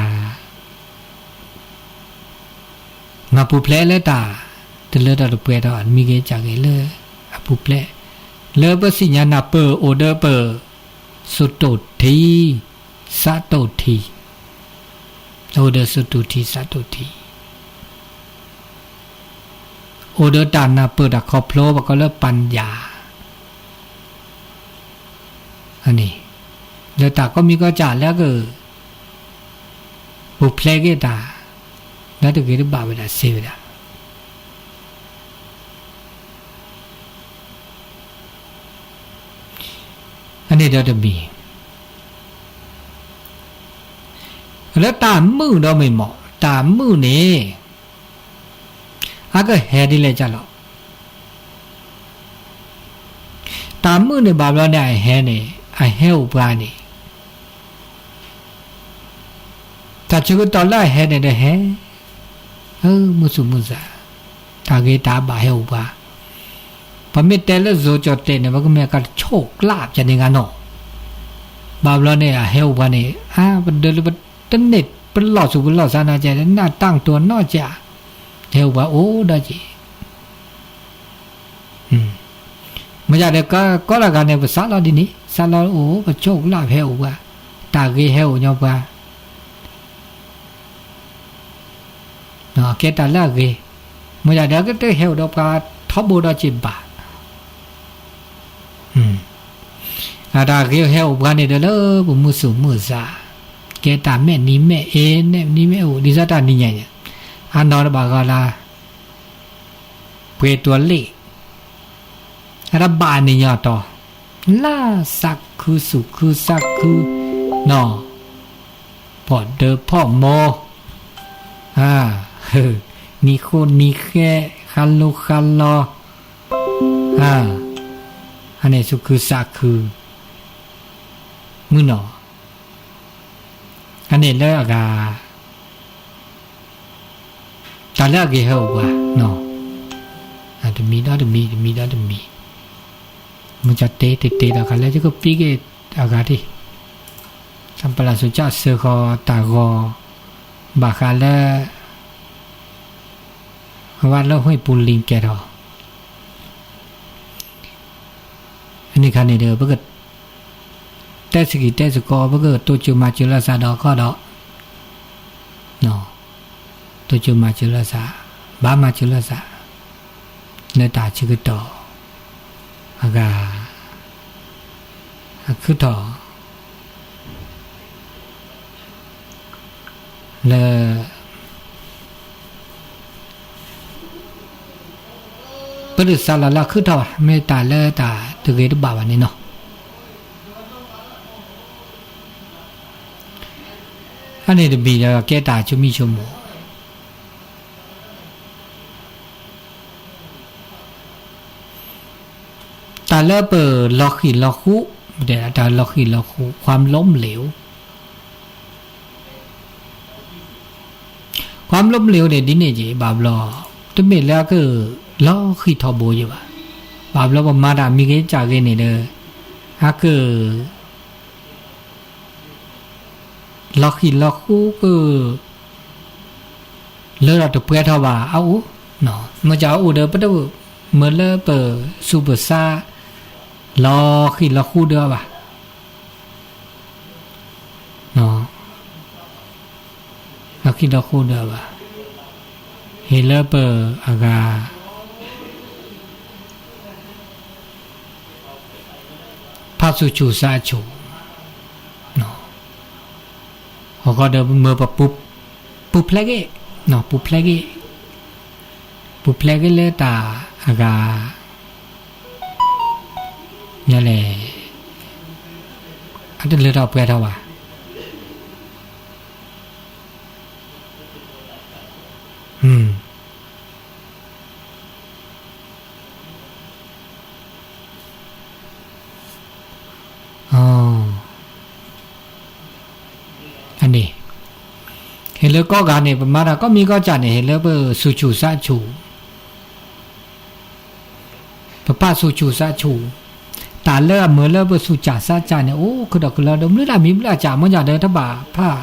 မၤပူၤဖျဲးလၢတၢ် တလၢထီၣ်တပှဲၤထီၣ် မံဂ့ၤကၢ်ဂ့ၤလၢ အပူၤဖျဲး လၢပသ့ၣ်ညါနၢ်ပၢၢ်အိၣ်ဒီးပ စတူၢ်ထံ စတူၢ်ထံ အိၣ်ဒီးစတူၢ်ထံ စတူၢ်ထံ အိၣ်ဒီးတၢ်နၢ်ပၢၢ်တၢ်ခီဖျိ ပကိးလၢ ปัญญา န့ၣ် လၢတၢ်ကိးမံၤကိးကၢ်လၢက ပူၤဖျဲးက့ၤတၢ် လၢတဂ့ၤတဘၣ်ဝဲဒၣ်စ့ဝဲဒၣ် အန့ၣ်ဒီးတမံၤ လၢတၢ်မုာ်ဒီးမ့ၢ်မး တၢ်မုာ်န့ၣ် အကဟဲဒ်လဲၣ်ကၢ်လီၤ. တၢ်မုာ်န့ၣ်ဘၣ်ဘျီန့ၣ် အဟဲန့ၣ် အဟဲအိၣ်ပှၤန့ၣ် တၢ်ဆၢကတီၢ်လၢအဟဲန့ၣ်ဒီးဟဲ မုာ်သူၣ်မုာ်သး တၢ်ဂ့ၤတၢ်ဘၣ်ဟဲအိၣ်ပှၤ ပမ့ၢ်တဲလၢ ဇိုကၠီၣ်တဲၣ်န့ၣ် ပကမ့ၢ်ကဆိၣ်ကျးပျဲန့ၣ်ဂ့ၤနီၤ ဘၣ်ဘျီန့ၣ် အဟဲအိၣ်ပှၤန့ၣ် အါ ပဒၢလၢပတန့ၢ်ပလီၢ်သူၣ်ပလီၢ်သးနာ်က့ နၢ်တၢ်ကတိၤနီၢ်ကၠး ဟဲအိၣ်ပှၤအိၣ်ဒီးက့ၤ မ့ၢ်ယၤဒီး ကီတဂၤန့ၣ် ပစးလီၤဒ်န့ၣ် စးလီၤအိၣ် ပဆိၣ်ကျးဖဲအိၣ်ပှၤ တၢ်ဂ့ၤဟဲအိၣ်ညီပှၤ ကဲတၢ်လၢအဂ့ၤ မ့ၢ်ယၤဒီး ကတဟဲအိၣ်ဒီးပှၤထီဘိဒီးက့ၤဘၣ် အတၢ်ဂ့ၤဟဲအိၣ်ပှၤန့ၣ်ဒီးလၢပမုာ်သူၣ်မုာ်သး ကဲတၢ်မဲာ်နံၤမဲာ်အ့ မဲာ်နံၤမဲာ်အိၣ် ဒ်သိးတၢ်နံၤညါန့ၣ် အနီၢ်တဘၣ်ဂီၤလၢ ပှ့ၤတွၤလ့ၣ် အတဘၣ်နံၤညါတီၤ လၢသးခုသူၣ်ခုသးခု နီၢ် ဖီၣ်ဒၢဖီၣ်မိၢ် နံၤဃိနံၤဃဲ ဃါလိဃါလီ အန့ၣ်သူၣ်ခုသးခု မုၢ်နီၢ် အန့ၣ်လၢအဂၤ တၢ်လၢအဂ့ၤဟဲအိၣ်ပှၤ တမံၤဒီးတမံၤ တမံၤဒီးတမံၤ မုၢ်ကတဲတတဲဒီး ခါလၢယကပံးက့ၤအဂၤတ့ၢ် သးပလၢ်စူၤကၠၣ်စၢဃီၤတၢ်ဂီၤ ဘၣ်ဃးလၢ အဝဲလၢဟွံၣ်ပူၤလံၤကဲထီၣ် အန့ၣ်ခါန့ၣ်ဒီး ပက တဲစကံၤတဲစကီး ပကတိစၢၤမၤစၢၤလၢသးဒီးခီဒီး တိစၢၤမၤစၢၤလၢသး ဘၣ်မၤစၢၤလၢသး လၢတၢ်ဆၢကတီၢ် အဂၤ အခုၣ်ထီၣ် လၢ ပတစးလီၤလၢအခုၣ်ထီၣ်ဘၣ် မ့ၢ်တၢ်လၢတၢ်တဂ့ၤတဘၣ်ဘၣ်န့ၣ်နီၤ အန့ၣ်တမံၤဒီးကဲတၢ်ဆိမိၣ်ဆိကမိၣ် တၢ်လၢပလီၤဃံၢ်လီၤဃူ တၢ်လီၤဃံၢ်လီၤဃူ ความล้มเหลว ความล้มเหลว န့ၣ် ဒ်န့ၣ်က့ၤ ဘၣ်ဘျီ တမ့ၢ်လၢအကလီၤဃံၢ်ထီဘိယဲဘၣ်. ဘၣ်ဘျီပမၤတၢ်မံၤဂ့ၤကၢ်ဂ့ၤန့ၣ်ဒီး အက လီၤဃံၢ်လီၤဃူက လၢဒီးတပှဲၤထီၣ်ဘၣ်အအိၣ်, မ့ၢ်ကအိၣ်ဒီး ပတမၢလၢပသူၣ်ပသး လီၤဃံၢ်လီၤဃူဒီးဘၣ်. လီၤဃံၢ်လီၤဃူဒီးဘၣ်. ဟ့ၣ်လၢပအဂၤ ဖးဆူၣ်ဆူၣ်သးဆူၣ်, အဃိဒီးမၢပ ပူၤဖျဲးက့ၤ, ပူၤဖျဲးက့ၤ, ပူၤဖျဲးက့ၤလၢတၢ်အဂၤ ညါလဲၣ်, အတလၢထီၣ်ပှဲၤထီၣ်ဘၣ်. အန့ၣ် ဟ့ၣ်လၢကိးဂၤန့ၣ် ပမၤတၢ်ကိးမံၤကိးကၢ်န့ၣ် ဟ့ၣ်လၢပဆူၣ်ဆူၣ်သးဆူၣ် ပဖးဆူၣ်ဆူၣ်သးဆူၣ်, တၢ်လၢအမၢလၢပဆူၣ်ကၢ်သးကၢ်န့ၣ် အိၣ်ခုၣ်ဒီးကလီဒီး မနုၤတၢ်မံၤမနုၤတၢ်ကၢ် မ့ၢ်ညါဒီးတဘၣ်ဖး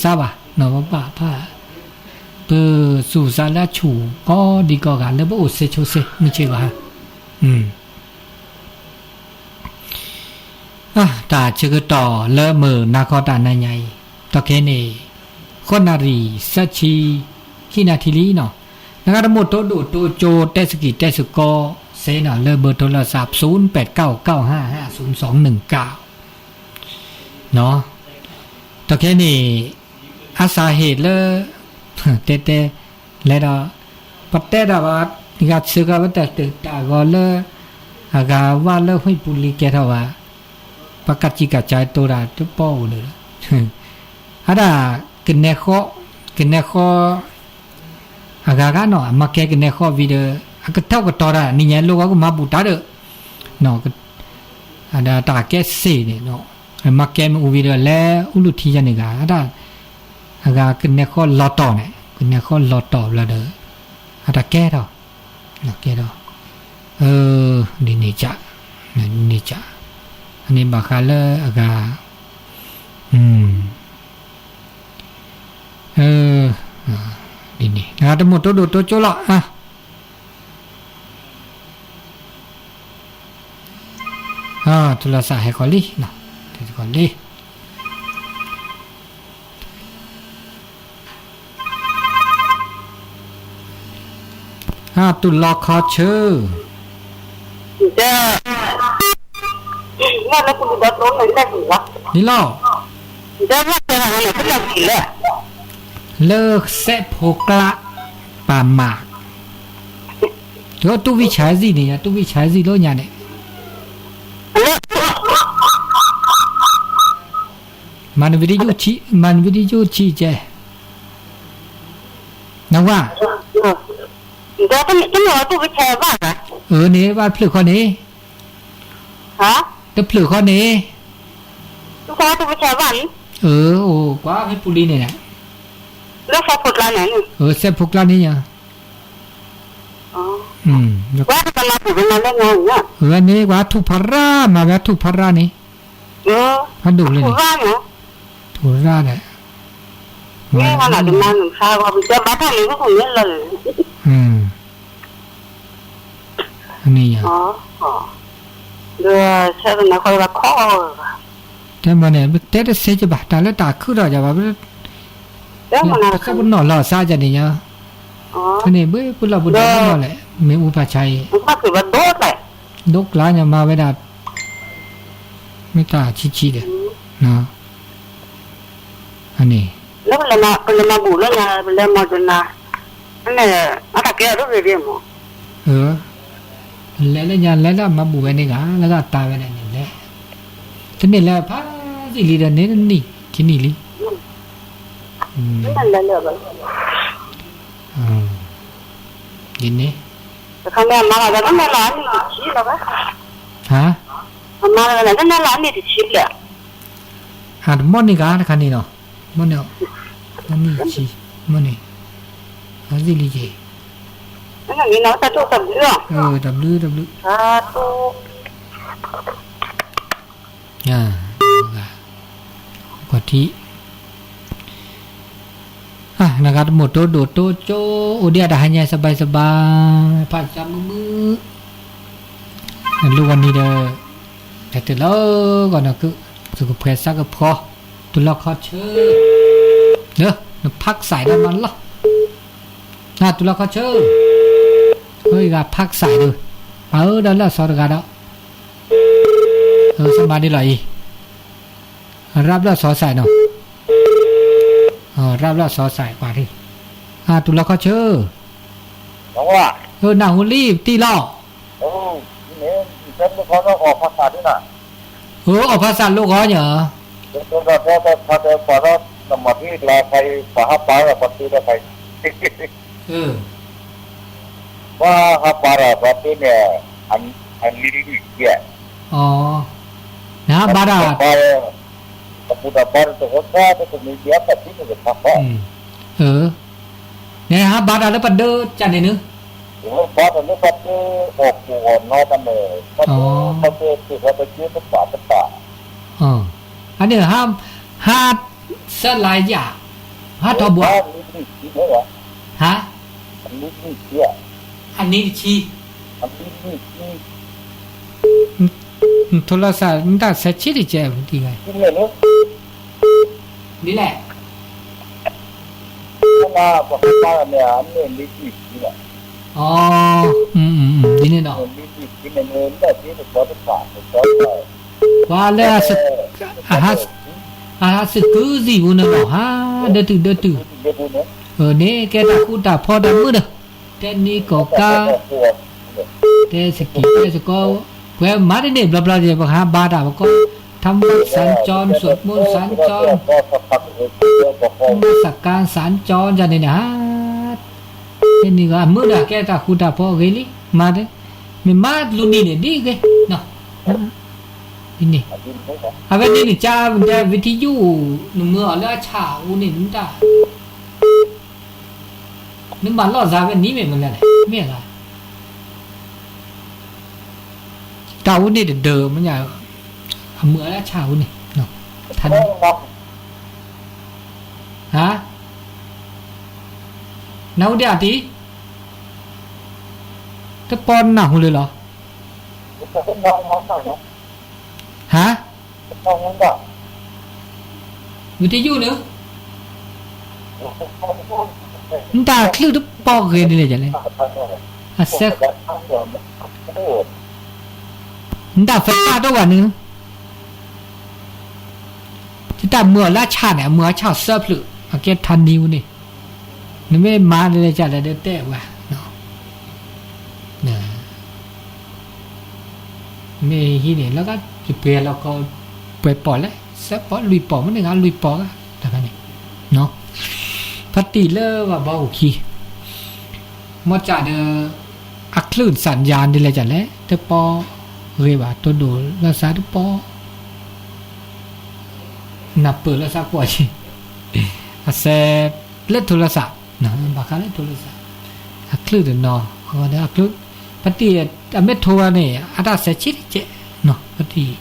သးဘၣ်, ပဘၣ်ဖး, ပဆူၣ်သးလၢအဆူၣ် ကိးဒံကိးဂၤလၢပအိၣ်စ့ဆိစ့ မုၢ်ဆ့ၣ်ဂီၤဟါ တၢ်ဆၢကတီၢ်လၢမုၢ်နၤခီတၢ်နၤညါအံၤ, ဒီးခဲအံၤန့ၣ် ဃိးနၣ်ရံၣ် သၢဆံခံနၣ်ထံလံနီၤ, နဂၤတမ့ၢ်တိဒိၣ်တိကၠိ တဲစကံၢ်တဲစကီးစ့ၢ်နီၤ လၢဘၢၣ်ထိလၢသး သုၣ်ပၢၣ်ကၠၢ်ကၠၢ် ဟးဟး သုၣ်သွင်ၼိုင်ၣ်ကၠၢ် နီၤ, ဒီးခဲန့ၣ် အစးဟ့ၣ်လၢ တဲတဲ လဲၤဒီး ပတဲတၢ်ဘၣ် ဂၤဆၢကၤဝဲတၢ်တၢ်ဂီၤလၢ အဂၤဝါလၢ ဟွံၣ်ပူၤလံၤကဲထီၣ်ဘၣ်, ပကစံးကစၢ်တိၤတၢ်တပီအိၣ်လၢ အဒၣ် ကနဲဃီ ကနဲဃီ အဂၤဂၤနီၤ အမၤကဲကနဲဃီဝံၤဒီး အကထီၣ်ကတီၤတၢ် နံၤညါလိၣ်ဂီၢ်ကမၤဘူၣ်တၢ်ဒီး တၢ်ကဲစ့ၢ်န့ၣ် မၤကဲမ့ၣ်အူဝံၤဒီး လဲၤအူလူထံယါန့ၣ်ဂၤ အတၢ် အဂၤကနဲဃီလီၤတီၤန့ၣ် ကနဲဃီလီၤတီၤဘျီဒီး အတၢ်ကဲထီၣ် ကဲထီၣ် ဒ်န့ၣ်က ဒ်န့ၣ်က အန့ၣ်ဘၣ်ဃးလၢအဂၤ ဒ်န့ၣ် တၢ်တမိၣ်တိဒိၣ်တိကၠိလီၤ ထူလီၤစးဟဲကီးလံ ဟဲကီးလံ တူၢ်လီၤခီဆၢ ဒ်လီၤ လၢစဲးဖိကျါ ပာ်မး တူၢ်ဝံၣ်ဆဲးစံၣ်န့ၣ် တူၢ်ဝံၣ်ဆဲးစံၣ်လၢညါန့ၣ် မၤနဝံၤဒ်ယိၣ်ဆံး မၤနဝံၤဒ်ယိၣ်ဆံးကဲ နဝါ တဖျၢၣ်ဃီန့ၣ် တဖျၢၣ်ဃီန့ၣ် အိၣ်ကွၢ်ဟဲပူၤလံန့ၣ် စဲးဖိကျါန့ၣ်ညါ န့ၣ် ကွၢ်ထူၣ်ဖးရၣ် မၤဝဲထူၣ်ဖးရၣ်န့ၣ် ဖးဒိၣ်လံန့ၣ် ထူၣ်ဖးရၣ်ဒီး န့ၣ် တဲမ့ၢ်န့ၣ် တဲတစဲးကဘၣ် တၢ်လၢတၢ်ခုထီၣ်ယၤဘၣ် ပစဲးပနီၣ်လီၤစါကန့ၣ်ညါ ဖဲန့ၣ် ဘၣ်ပလီၢ်ပဒီမ့ၢ်နီၢ်လဲၣ် မ့ၣ်အူဖးဆါအံၤ ဒိကျါညါမၤဝဲဒၣ် မ့ၢ်တၢ်ဆံးဆံးဒီး န့ၣ် လၢပလဲၤမၤဘူၣ်လၢညါ ပလဲၤမၤဒိးနၤ အတၢ်ကဲအဒိၣ်ဂ့ၤဂ့ၤမး လဲၤလၢညါလဲၤလၢမၤဘူၣ်ဝဲန့ၣ်ဂၤ လၢအတၢ်ဝဲဒၣ်န့ၣ်လဲၤ တန့ၢ်လၢဖးသံၣ်လံဒီးန့ၣ်နံၣ်ခံနံၣ်လံ ဒ်န့ၣ် တခါမ့ၢ်အမါလီၤ တန့ၢ်လၢအနံၣ်တဆံလီၤဘၣ် ဟါ အမါလီၤ တန့ၢ်လၢအနံၣ်တဆံလၢ ဟါ တမီၢ်န့ၣ်ဂၤတခါန့ၣ်နီၤ မီၢ်န့ၣ် အနံၣ်တဆံ မီၢ်န့ၣ် အသ့ၣ်လံက့ၤ တၢ်ဘျုး တၢ်ဘျုး ကွၢ်ထံ နဂၤတမိၣ်တိဒိၣ်တိကၠိ အိၣ်ဒံးအတၢ်ဟါညါ စဘါစဘါ ဖးစၢ်မုာ်မုာ် နလိၣ်ဝဲန့ၣ်ဒီး တၢ်တလၢဂီၢ်နကု သူၣ်ကဖှဲးသးကဖှီ တူၢ်လီၤခီဆၢ လၢ နဖးကစၢ်ဒၣ်မးလီၤ တူၢ်လီၤခီဆၢ အဂၤဖးကစၢ်ဒီး ပှၤအၢဒီးလၢအစီတဂၤဒီး စမၤဒ်လီၤအံၤ ရၣ်ဘျီၣ်စီၤစဲးနီၤ ရၣ်ဘျီၣ်စီၤစဲးကွၢ်ထံ တူၢ်လီၤခီဆၢ နၢ်ဟူလံပတံၢ်လီၤ အအီၣ်ဖးစၢ်လိၣ်ဂီၢ်ညါ ပှၤဟးပာ်ဒီးပှၤတ့န့ၣ် အနံၣ်လွံၢ်ဆံ နဟးဘါတၢ် တပူၤတၢ်ဘါတတဂီၢ်တၢ်တမံၤဒ်အတၢ်သံန့ၣ်တခါဃီ နဟးဘါတၢ်လၢပဒၢကၢ်န့ၣ်နုၤ ဘါတၢ်လၢပဒၢအီၣ်ပူၤအီၣ်နီတၢ်န့ၣ် ပဒၢပဒၢပပာ်ပပာ် အန့ၣ် ဟါ ဆၢလၢယၤ ဟါထီၣ်ဘှီ ဟါ အနံၣ်တဆံ နထိလီၤစး နတၢ်ဆဲးဆံတကဲး ဒ်လဲၣ် ဒ်န့ၣ်ဒီး ပှၤလၢ အဟါ အဟးစ့ၢ်ကီးစံးပူၤန့ၣ်လီၤ ဟးဒၢတုၤဒၢတုၤ, န့ၣ်ကဲတၢ်ဃူတၢ်ဖိးတၢ်မုာ်ဒီး, တဲနံၤကိးကါ, တဲစကံးတဲစကီ, ပှဲၤမၤတန့ၢ်ဘျီဘျီ ပကဟးဘါတၢ်ပကီ, ထါမၢ်စၣ်ကၠီ စူးမူစၣ်ကၠီ, မၢ်စၣ်ကၣ်စၣ်ကၠီန့ၣ်န့ၣ် ဟး န့ၣ်ဂ့ၤ အမုာ်ဒီးကဲတၢ်ဃူတၢ်ဖိးအဂ့ၤလံ, မၤ, မ့ၢ်မၤလူၤနံၤန့ၣ်ဒ်ဂ့ၤ, ဒ်န့ၣ်, အဝဲန့ၣ်န့ၣ် ကၢ ဝံထံယုၢ် နမုာ်အီၤလၢအဆၣ်အူန့ၣ် နတၢ်, နမၤလီၢ်စါဝဲနံၤမ့ၢ်မလဲၣ်န့ၣ် မ့ၢ်ဧါ, တၢ်အူန့ၣ်တဒၢးမညါ, အမုာ်အီၤလၢအဆၣ်အူန့ၣ်, ထါန့ၣ်, ဟါ, နၢ်ဟူဒံးအတံၤ, တပီနၢ်ဟူလၢလီၤ, ဟါ, ဝံထံယုၢ်န့ၣ်, နတၢ်ချုးတပီဂ့ၤဒ်လဲၣ်လဲၣ်, အစဲ, နတၢ်ဖဲတၢ်ဒိၣ်ဘၣ်န့ၣ်, တၢ်မုာ်အီၤလၢအဆၣ်န့ၣ် အမုာ်အဆၣ်အီၤစၢဖျၢၣ် အကဲထါနံၤအူန့ၣ်, နမ့ၢ်မၤဒ်လဲၣ်လဲၣ်ဒီးတဲဝဲ မ့ၢ်ဟံးန့ၣ် လၢကယပှဲၤလီၤကီ, ပှဲၤပိာ်လဲၣ် စဲးပိာ်လွံၢ်ပိာ်မ့ၢ်န့ၣ်ဂ့ၤ လွံၢ်ပိာ်ဂ့ၤ, တၢ်ဖဲန့ၣ်, ဖါတံၢ်လၢပှၤဘီဟူးခံ, မ့ၢ်ကးဒီး, အချုးစၣ်ယၤဒ်လဲၣ်လဲၣ်လဲၣ် တပီဂ့ၤဘၣ် တိၢ်ဒိၣ်လၢစးတပီ နၢ်ပၢၢ်လၢစးကွၢ်ဆံ, အစဲ, လၢထိလၢစး, ဘၣ်ဃးလၢထိလၢစး, အချုးတနီၤ, အဝဲဒၣ်အချုး, ဖါတံၢ်, အမ့ၢ်ထိဝဲန့ၣ် အတၢ်စဲးဆံတကဲး, ဖါတံၢ်,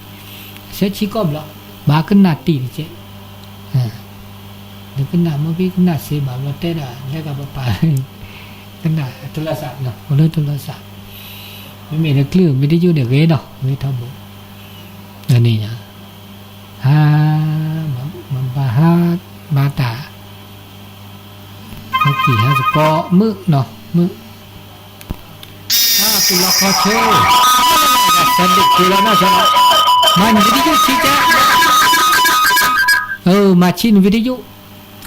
စဲးဆံကီၢ်ဘျီ, ဘၣ်ကနၣ်တံၢ်တကဲး, နကနၣ်မ့ၢ်ဖဲကနၣ်စ့ဘၣ်ဘျီတဲဒၣ်လဲၤကပပာ် ကနၣ်ထိလၢစး, အိၣ်လၢထိလၢစး, မ့မ့ၢ်လၢချုး မ့ၢ်တယုၢ်န့ၣ်ဂ့ၤနီၤ ဂ့ၤထီဘိ, န့ၣ်ညါ, ဟါ, မၤဘၣ်ဟါ, ဘၣ်တၢ်, ဟဲက့ၤဟဲစကီမုၣ်နီၤ မုၣ်, ဟါ ပူၤလီၤခီဆၢ, တၢ်ဒုးကွံာ်လီၤနီၤ မၤနံၤဝံထံယုၢ်ဆံကဲ, မၤဆံနံၤဝံထံယုၢ်,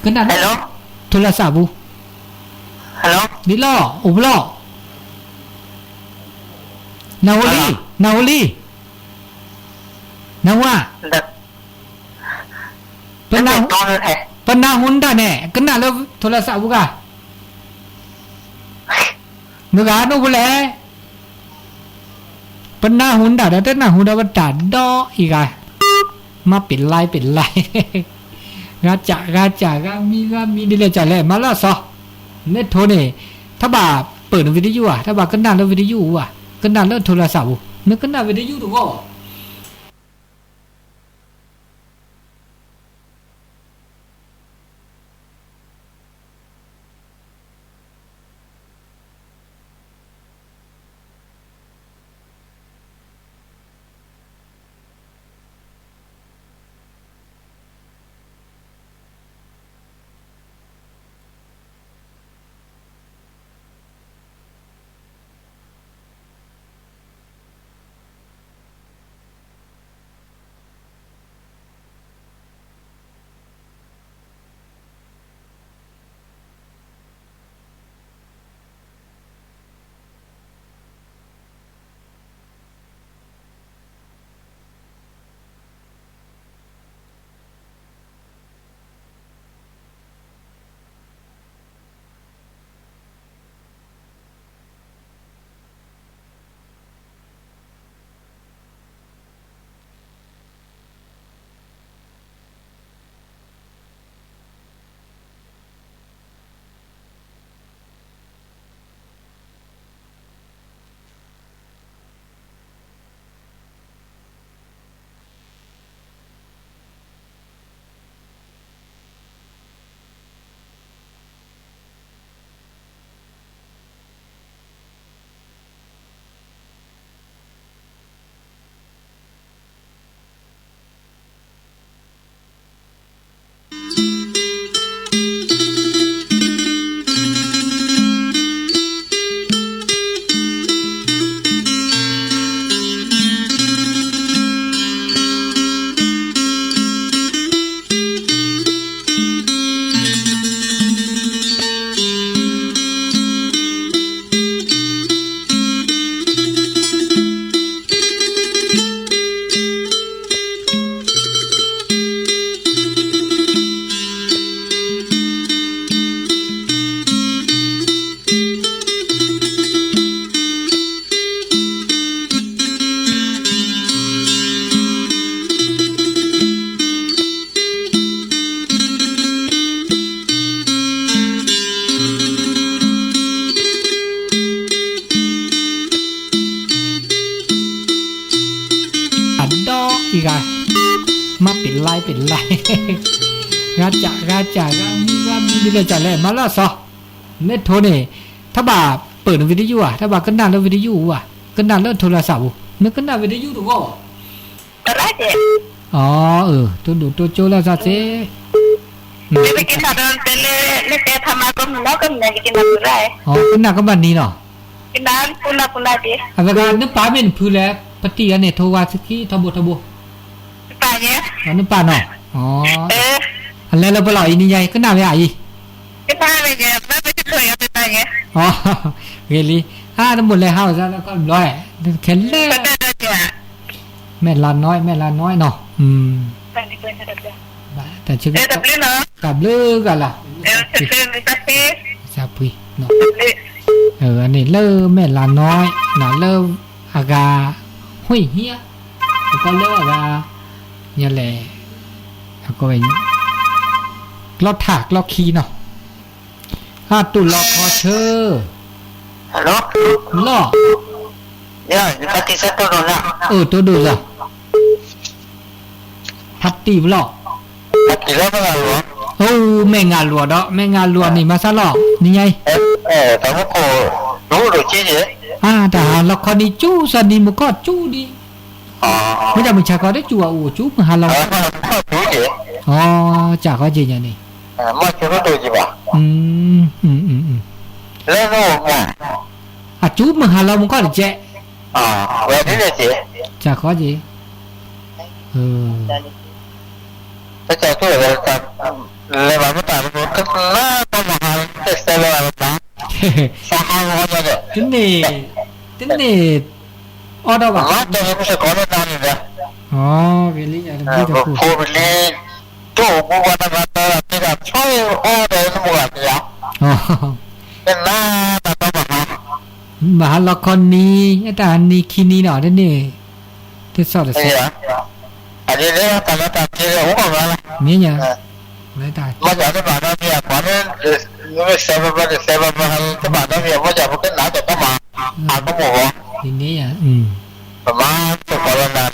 ကနၣ်လၢ, ထိလၢစးပူၤ, ဒ်လီၤ အိၣ်ဖျီၣ်, နၢ်ဟူလံ, နၢ်ဟူလံ, နၢ်ဟူဧါ, ပနၢ်ဟူနတၢ်န့ၣ် ကနၣ်လၢထိလၢစးပူၤဂၤ, မုၢ်ဂၤဒိၣ်ဖဲလဲၣ်, ပနၢ်ဟူနတၢ်ဒီး တနၢ်ဟူဒီးပတၢ်ဒီအံၤဂၤ, မၤပ့ၤလဲပ့ၤလဲ, ဂၤစးဂၤစး ဂၤမံဂၤမံဒ်လဲၣ်စးလဲၣ် မၤလၢအစီ, မ့ၢ်ထိန့ၣ်, တဘၣ်ပၢၢ်နဝံထံယုၢ်ဧါ, တဘၣ်ကနၣ်လၢဝံထံယုၢ်ဧါ, ကနၣ်လၢထိလၢစးပူၤ, နကနၣ်ဝံထံယုၢ်တဂီၢ် မ့ၢ်ပ့ၤလဲပ့ၤလဲ, ဂၤစးဂၤစးဂၤမံဂၤမံ ဒ်လဲၣ်စးလဲၣ် မၤလၢအစီၤ, မ့ၢ်ထိန့ၣ် တၢ်ဘၣ်ပၢၢ်န video ဧါ, တၢ်ဘၣ်ကနၣ်လၢ video ဧါ, ကနၣ်လၢထိလၢစးပူၤ, မ့ၢ်ကနၣ် video တဂီၢ်ဘၣ်. အၢ, တိၢ်ဒိၣ်တိၢ်ကၠိလၢစးစ့, လၢကနၣ်ဒီးတဲလၢ လၢတဲဖးမၤကီမုၢ်နီၤ ကမုၢ်နၤကကနၣ်ပူၤရၣ်, ကနၣ်ကဘၣ်နံၤနီၤ, အဝဲဂၤနပာ်မ့ၢ်နဖုလဲၣ်, ပတံၢ်အန့ၣ် ထိဝါသခံထီဘိထီဘိ, နပာ်နီၤ, အလဲလၢပလီၢ်အံၤနံၤညါအံၤ ကနၣ်ဝဲအံၤ, ဂ့ၤလံ, အါ တမိၢ်လဲၤဟးအီၤစ့ၢ်လၢကီၢ်ဘျီ, ခဲလၢာ် မဲာ်လၤနီၢ် မဲာ်လၤနီၢ်နီၤ, တၢ်ဘျုးဂၤလီၤ, စၢဖှံ, န့ၣ်လၢမဲာ်လၤနီၢ်, လၢအဂၤ ဟွံၣ်ဟံၣ်, ပကီၢ်လၢအဂၤ ညါလဲၣ်, ကျီထးကျီခံနီၤ, အတိၢ်လီခီဆၢ လီၢ်, အၢ တိၢ်ဒိၣ်လီၤ, ဖါတံၢ်ပလီၢ်, အိၣ်မဲာ်ငါလွၤဒီး မဲာ်ငါလွၤန့ၣ် မၤစၢ်လီၤ နံၤညါအံၤ, အါ တၢ်ဟးလီခီနံၤကၠူ စၢနံၤမုၢ်ကီၢ်ကၠူဒံး, မ့ၢ်တၢ်မုၢ်ဆါခီတကၠူအအိၣ် ကၠူမုၢ်ဟါလီၤ, အၢ ကၢ်ခီက့ၤညါန့ၣ်, အကၠူမုၢ်ဟါလီၤမုၢ်ကီၢ်တကဲး, ကၢ်ခီက့ၤ, တန့ၢ်, တန့ၢ်အီၣ်ဒီးဘၣ်, ဂ့ၤလံ, ဖိပလံၤ, တိၢ်အိၣ်မူဝဲတဂၤတဂၤ တၢ်ဆီအီၣ်ဒီးနမုၢ်ဂၤတယၤ, နတၢ်တီမဟါ, မဟါလီခီနံၤ တၢ်နံၤခံနံၤနီၤ တန့ၢ်, တစီၣ်တစီၣ်, အဒ်န့ၣ် တၢ်လၢတၢ်က့ၤအိၣ်ဘၣ်လီၤ, မ့ၢ်ညါ, မ့ၢ်ညါတဘၣ်ဒီးမ့ၢ်အပှၤလၢ မ့ၢ်စဲးဘၢဘၢတစဲးဘၢဘၢ ဟးလၢတဘၣ်ဒီးမ့ၢ်အမိၢ်ယၤ ပကနၣ်တၢ်ကီမး, အကမိၢ်ဂီၤ, ဒ်န့ၣ်ယါ, ပမၤစ့ၢ်ကီးလၢနၤန့ၣ်,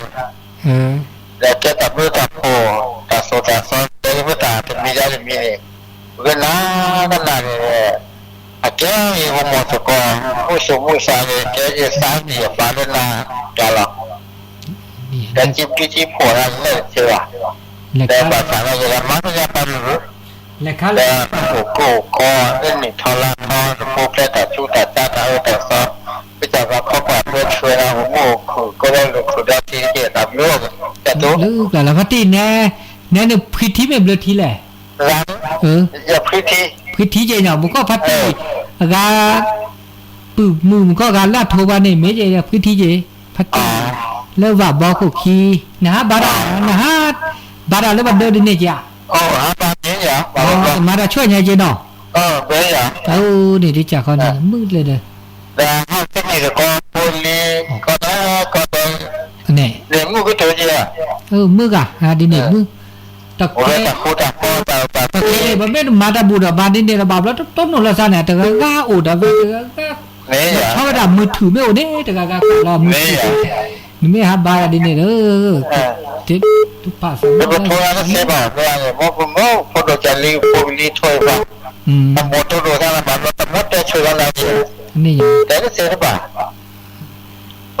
ဒီးကဲတၢ်ဘျုးတၢ်ဖှိၣ် တၢ်သိၣ်တၢ်သီ တဲလၢပတၢ်တမံၤလၢတမံၤန့ၣ်, ပကနၣ်ကနၣ်န့ၣ်, အကဲအံၤပမိၢ်သကိး, မုၢ်ဆူၣ်မုၢ်ဆါန့ၣ် ကဲယသးနံၣ်အပှၤလၢနၤတၢ်လီၤ. ဒီးကံပျံၤကံဖှိၣ်နၤလၢတသ့ဘၣ်, ဒီးဘၣ်ဆၣ်န့ၣ် ယကမၤသ့ၣ်ညါပှၤမုၢ်, လၢအိၣ်ကိၢ်အိၣ်ကီ လၢနံၣ်ထီလါထီ နဖိဖျဲတၢ်ဆူးတၢ်ဆါတၢ်အၢတၢ်သီ, ပတၢ်သးခီပှၤဘၢထွဲနၤ အိၣ်မူအိၣ်ခုၣ် ကိးလၢလူၢ်ခုၣ်ဒီးထံတက့ၢ် တၢ်ဘျုးအိၣ်, တၢ်ဘျုး, လၢကလၤဖါတံၢ်နဲ, နဲန့ၣ်ဖှံထံမ့ၢ်ဘျၢထံလဲၣ်, ဖှံထံ, ဖှံထံက့ၤညါ မုၢ်ကီၢ်ဖါတံၢ်, အဂၤ ပုၢ်မုၣ်မုၢ်ကီၢ်ဂၤလၢအထိဘၣ်န့ၣ် မ့ၢ်ယဲဖှံထံက့ၤ, ဖါတံၢ်, လၢဘၣ်ဘီခိၣ်ခံ, နဟးဘါတၢ်, နဟးဘါတၢ်လၢပှၤဒၢဒ်န့ၣ်က့ၤဧါ, မၤတၢ်ဆူညါက့ၤနီၤ, အန့ၣ်ဒ်ကၢ်ခီန့ၣ် မုၢ်ကျဲဒီး, န့ၣ်, မုၢ်ဂၤ, ဒ်န့ၣ်မုၢ်, တၢ်, တၢ်, ပမ့ၢ်တမၤတၢ်ဘူၣ်ဒီးဘါဒ်န့ၣ်ဒီး ဘၣ်ဘျီတတိၢ်နီၣ်လီၤသးန့ၣ် တဂၤဂၤအိၣ်ဒီးဝဲတဂၤဂၤ, ထီဝဲဒၣ်မုၢ်ထူၣ်မ့ၢ်အိၣ်န့ၣ် တဂၤဂၤကွၢ်လီၤမုၢ်ထူၣ်, နမ့ၢ်ဟးဘါဒ်န့ၣ်ဒီး, တဖးသး, ဖိဒိၣ်ကလံၤဖိပလံၤထိၣ်ဘၣ်, တမိၢ်တိၢ်ဒိၣ်သးလၢဘၣ်ဘျီတမိၢ်တဲဆိၣ်လီၤနၤက့ၤ, န့ၣ်, တဲတသ့တဘၣ် ပ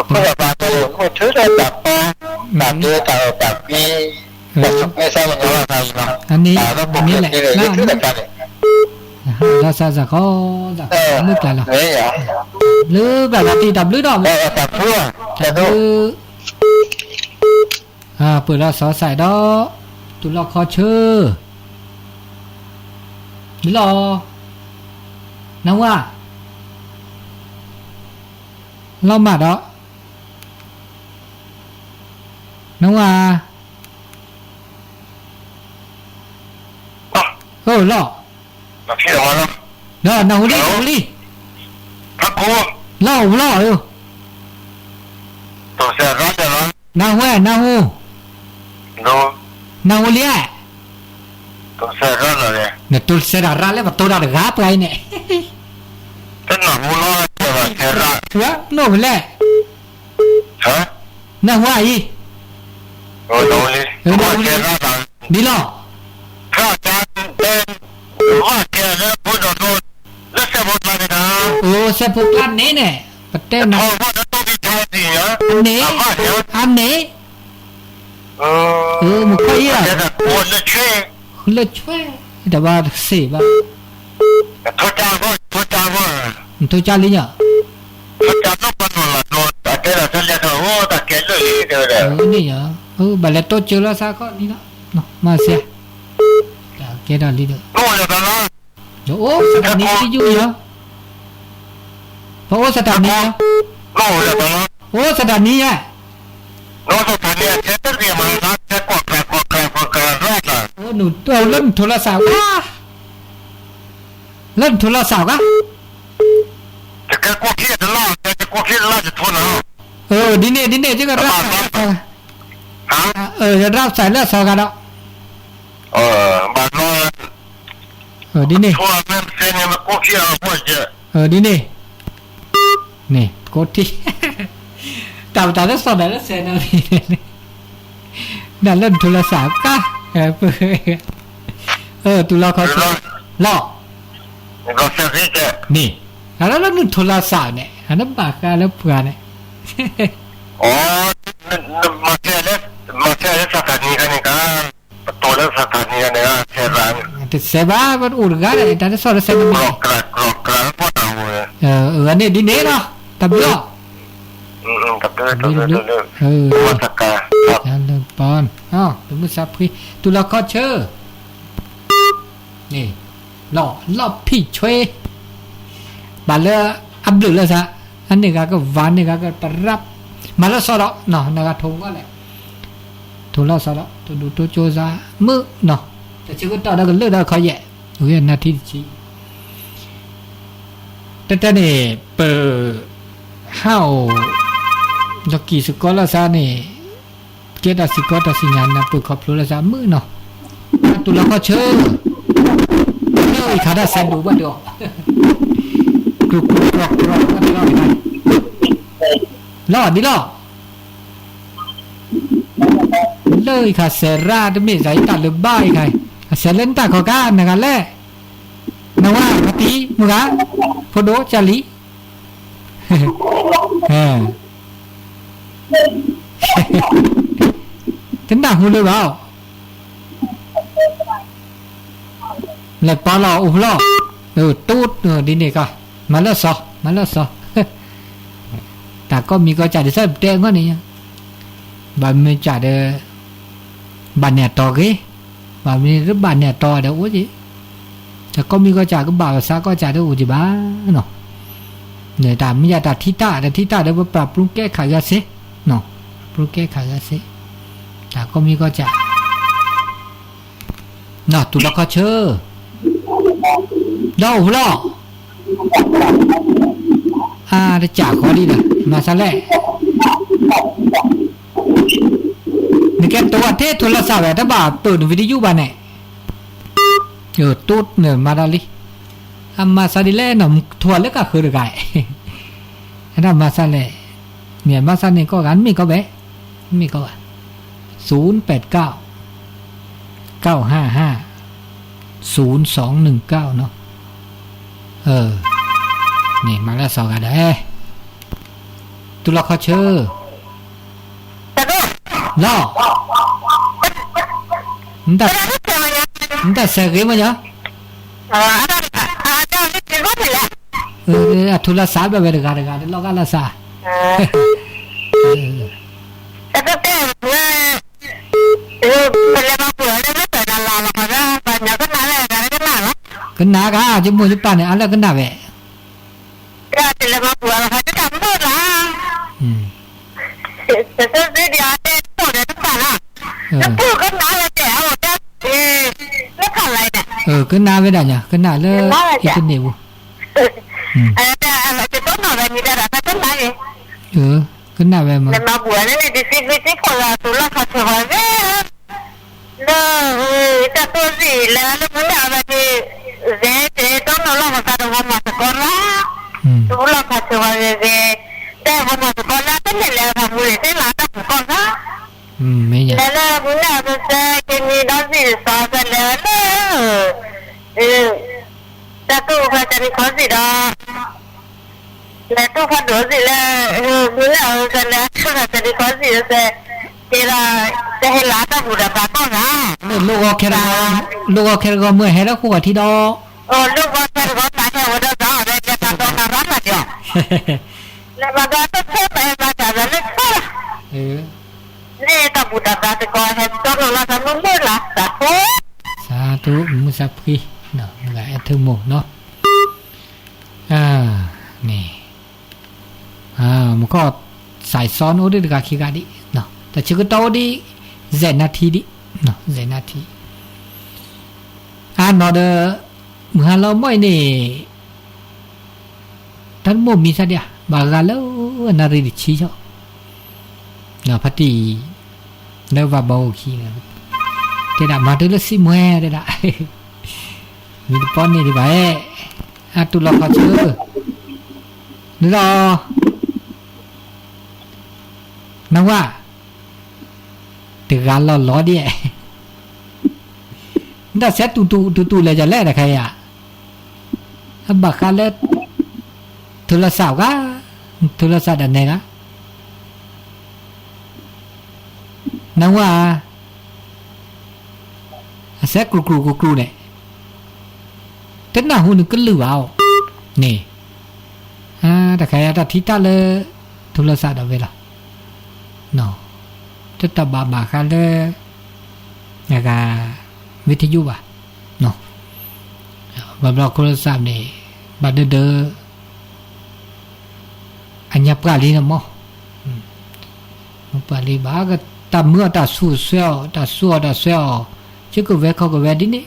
ဖုၣ်လီၤပာ်ကဲမုၢ်ထုးဒီးတၢ်ပီ, တၢ်ဒ့တၢ်အၢတၢ်ကွံ, တၢ်သူၣ်က့သးကညီၤလီၤသးအံၤလီၤ, တၢ်လၢပူၤဖျဲးသ့လၢယထံၣ်တခါန့ၣ်, ဒီးစးစးခီ, မုၢ်ကျဲလီၤ, လၢဘၣ်လီၤတံၢ်တၢ်ဘျုးဒီး, တၢ်ဘျုး, ပၢၢ်လီၤစီၤစးဒီး, တုၤလီခီဆၢ, ဒ်လီၤ, နဝါ, လီၤမၢ်ဒီး, နဝါ, အိၣ်လီၤ, ဒီးနၢ်ဟူလံ နၢ်ဟူလံ, လီၤအိၣ်လီၤ, နၢ်ဟူ, နၢ်ဟူ, နၢ်ဟူလံ, နတိစဲးတၢ်ရၣ်လၢပတိတၢ်တဂၤပှၤအံၤန့ၣ်, နအိၣ်ဖဲလဲၣ်, နၢ်ဟူအံၤ, ဒ်လီၤ, အိၣ်စဲးဖိကျါန့ၣ်န့ၣ်, ပတဲနၤ, န့ၣ်, အန့ၣ်, မူခိၣ်အံၤ, လၢဆွဲ, တဘၣ်စံးဘၣ်, ထိၣ်ကၢလံညါ, ဘၣ်လဲၤတိစၢၤလီၤသးခီဒ်န့ၣ်လီၤ, မၤစၢၤ, ကဲဒၣ်လံဒီး, အိၣ်စတးနံၤတယုၢ်ယီၤ, ပအိၣ်စတးနံၤယီၤ, အိၣ်စတးနံၤယါ, အိၣ်နုာ်လၢနထိလၢစးဝါ, လၢနထိလၢစးဝါ, ဒ်န့ၣ် ဒ်န့ၣ် ယကရၣ်, ယကရၣ်စးလၢအစီၤဂၤဒီး, ဒ်န့ၣ်, ဒ်န့ၣ်, န့ၣ်, ကိးထံၣ်, တၢ်ပတၢ်လၢစီၤဒၣ်လၢစဲးနီၤ, ဒၣ်လၢနထိလၢစးကါ, ပ, တူၢ်လီၤခီဆၢ, လီၤ, န့ၣ်, အလၢလၢနထိလၢစးန့ၣ် အနဘၣ်ဃးလၢပှၤန့ၣ်, မၤခဲလၢမၤခဲလၢစးထနံၤန့ၣ်, ပတိၤလၢစးထနံၤန့ၣ်, တစဲးဘၣ် ပအိၣ်တဂၤဒီး တၢ်တဆီတစဲးတမံၤ, အန့ၣ်ဒ်န့ၣ်လီၤ, တၢ်ဘျုး, တၢ်ဘျုး, တၢ်လၢပီ, တမုၢ်စးဖှံ, တူၢ်လီၤခီဆၢ, လီၤလီၢ်ဖံးဆွ့, ဘၣ်လၢအဘျုးလၢစး, အန့ၣ်ဂၤကဝၤန့ၢ်ဂၤကပရၢ်, မၤလၢစီၤဒီး နဂၤထိၣ်ဂီၢ်လဲၣ်, ထိၣ်လီၤစီၤဒီး တိၢ်ဒူၣ်တိၢ်ကၠိစးမုၢ်နီၤ, တဆၢကတီၢ်ဒီးကလုာ်ဒီးခီယဲၢ်, ဝံနါထံတဆံ, တၢ်တၢ်န့ၣ် ပ ဟးအိၣ်, ဒီးကံၢ်စကီလၢစးန့ၣ်, ကဲတၢ်စံၣ်ကီတၢ်စံၣ်ညါနၢ်ပၢၢ်ခီဖျိလၢစးမုၢ်နီၤ, တူၢ်လီၤခီဆၢ, လၢအံၤခါတၢ်စဲးဒိၣ်ဘၣ်ဒီး, ကျူကျူကျီကျီဘၣ်ဒီး, လီၤဒ်လီၤ, လၢအံၤခါစဲးရၣ်တမ့ၢ်စးအံၤတၢ်လၢၤဘၣ်အံၤခါ, အစဲးလၢနတၢ်ခီကါ နဂၤလဲၣ်, နဝၤဖါတံၢ်မုၢ်ဂၤ, ဖိဒိၣ်ကၢ်လံၤ တနၢ်ဟူလၢၤဘၣ်, လဲၤပီလီၤအိၣ်ဖျီ, တိၢ်ဒ်န့ၣ်ကီ, မၤလၢစီၤ မၤလၢစီၤ, တၢ်ကိးမံၤကိးစၢ်ဒ်သိးပတဲအဂီၢ်န့ၣ်, ဘၣ်မ့ၢ်စၢ်ဒီး, ဘၣ်န့ၢ်အတီၤဂ့ၤ, ဘၣ်မ့ၢ်တဘၣ်န့ၢ်အတီၤဒီးအိၣ်က့ၤ, တၢ်ကိးမံၤကိးစၢ်ကဘၣ်ပသးကိးစၢ်ဒီးအိၣ်က့ၤဘၣ်နီၤ, တၢ်မ့ၢ်ယၤတၢ်ထံၣ်တၢ် တၢ်ထံၣ်တၢ်ဒီးပပာ်ပရူၢ်ကဲခးဂၤစ့, ပရူၢ်ကဲခးဂၤစ့, တၢ်ကိးမံၤကိးစၢ်, တူၢ်လီၤခီဆၢ, ဒီးအိၣ်ဖျီ, အါ တစၢ်ဃီဒ်ဒီး မၤစၢ်လဲၣ်, နကဲတိၤအထဲထိလီၤစးဝဲ တဘၣ်ပၢၢ်နဝံၤတယုၢ်ဘၣ်န့ၣ်, တိၢ်န့ၣ်မၤတၢ်လံ, အမၤစၢ်ဒ်လဲၣ်နီၤ ထိၣ်လၢကဃၢၤတဂၤ, အတၢ်မၤစၢ်လဲၣ်, မ့ၢ်မၤစၢ်န့ၣ်ကီၢ်ဂၤ နမ့ၢ်ကီၢ်ဘဲ, နမ့ၢ်ကီၢ်ဘဲ, သုၣ်ပၢၢ်ကၠၢ် ကၠၢ်ဟၣ်ဟၣ် သုၣ်သွင်ၼိုင်ၣ်ကၠၢ်နီၤ, န့ၣ်မၤလၢအစီၤဂၤဒီး, တူၢ်လီၤခီဆၢ, လီၤ, နတၢ်စဲးဂ့ၤမးညီ, အထူလီၤစးဘၣ်ဝဲတဂၤတဂၤ တလီၤဂာ်လီၤစး, ကနၣ်ကါ ယမိၢ်ယပၢ်န့ၣ် အါလၢကနၣ်ဝဲ, ကနၣ်ဝဲဒၣ်ညါ ကနၣ်လၢ internet ပူၤ, ကနၣ်ဝဲမး လၢ တၢ်တိၢ်သ့ၣ်လၢလၢမုၢ်နၤဘၣ်န့ၣ် ဂဲၤတဲတီနီၢ်လီၢ်ဖးသးဒီးဂီၤမီၢ်သကိးလၢ်, တဘူၣ်လီၢ်ဖးဆိးဂီၤဂဲၤဂဲၤ, တဲဂီၤမီၢ်သကိးလၢ် တန့ၢ်လဲၤဖးမူၤန့ၣ် သ့ၣ်လၢတၢ်ပူၤကီၢ်ခါ, လဲၤလၢမုၢ်နၤ တၢ်ကစဲက့ၤမံဒီးစံးစီၤစဲလဲၣ်လၢ တၢ်တူၢ်ဖဲတနံၤခီစံးဒီး လဲၤတူၢ်ဖးဒိၣ်စံးလၢ မ့ၢ်လၢအဝဲစဲလဲၣ် တူၢ်ဖဲတနံၤခီစံးဒီးစဲ က့ၤဒီး တဟဲလၢတၢ်ဘူၣ်တၢ်ဘါကီၢ်ဂၤ လၢဂီၤခဲတဂီၤ လၢဂီၤခဲတဂီၤ မုၢ်ဟဲလၢဃိးဂီၤထံဒီး လၢဂီၤခဲတဂီၤ သးဟဲဝဲဒီးသးအီၤဒီး လဲၤပာ်ဒီးသးရၣ်သးကီၤ လဲၤပာ်ဒီးတၢ်ဖဲပာ်ဟဲဘၣ်သးဒီးလၢဆၢ လၢတၢ်ဘူၣ်တၢ်ဘါသကိးဟဲကၠီလိာ်လီၤသးမုၢ်မုၢ်လၢ်သးဖိ စးထီၣ်မုၢ်ဆါဖှံ မုၢ်ဂၤအဲၣ်ထၢၣ်မိၢ်နီၤ န့ၣ် မူခိၣ် စဲးစီနအိၣ်ဒံးတဂၤခံဂၤဒံး တၢ်ဆၢကတီၢ်အိၣ်ဒံး စဲးနၢထံဒံး စဲးနၢထံ အါနီၤဒီး မုၢ်ဟါလီၤမီၢ်အံၤန့ၣ် တၢ်တမိၣ်မံဆါဒံးဧါ ဘၣ်ဂၤလၢအနၣ်ရံၣ်တဆံဆီ ဖါတံၢ် လၢဘၣ်ဘီအိၣ်ခံ တဲဒၣ်မၤတုၤလၢစံးမွဲတဲဒၣ် မံတပီန့ၣ်ဒံးဘၣ် အတူၢ်လီၤခီၣ်ဆၢ နဒီး နဝဲ တဂၤလီၤလီၤဒ် နတၢ်ဆဲးတူၢ်တူၢ်တူၢ်တူၢ်လဲၤကလဲၣ်တခါအံၤဧါ အဘၣ်ဃးလၢ ထူလီၤစၢ်ဂၤ ထူလီၤစၢ်ဒၣ်နဲဂၤ နဝဲ အစဲးကြူၢ်ကြူၢ်ကြူၢ်ကြူၢ်န့ၣ် တနၢ်ဟူနကလုၢ်ဘၣ်အီၤ န့ၣ် တၢ်ခါအံၤတၢ်ထံၣ်တၢ်လၢ ထူလီၤစၢ်ဒၣ်ဝဲလီၤ တတၢ်ဘၣ်ဘၣ်ဃးလၢ အဂၤ ဝံထယိၣ်ဘၣ် ဘၣ်ဘျီထူလီၤစၢ်န့ၣ် ဘၣ်ဒၢဒၢ အညါပှၢ်လံနီၤမး ပှၢ်လံဘၣ် တၢ်မုာ်အီၤတၢ်ဆူၣ်အီၤ တၢ်ဆူၣ်အီၤတၢ်ဆူၣ်အီၤ ဆ့ကဝဲၤခီကဝဲၤဒ်န့ၣ်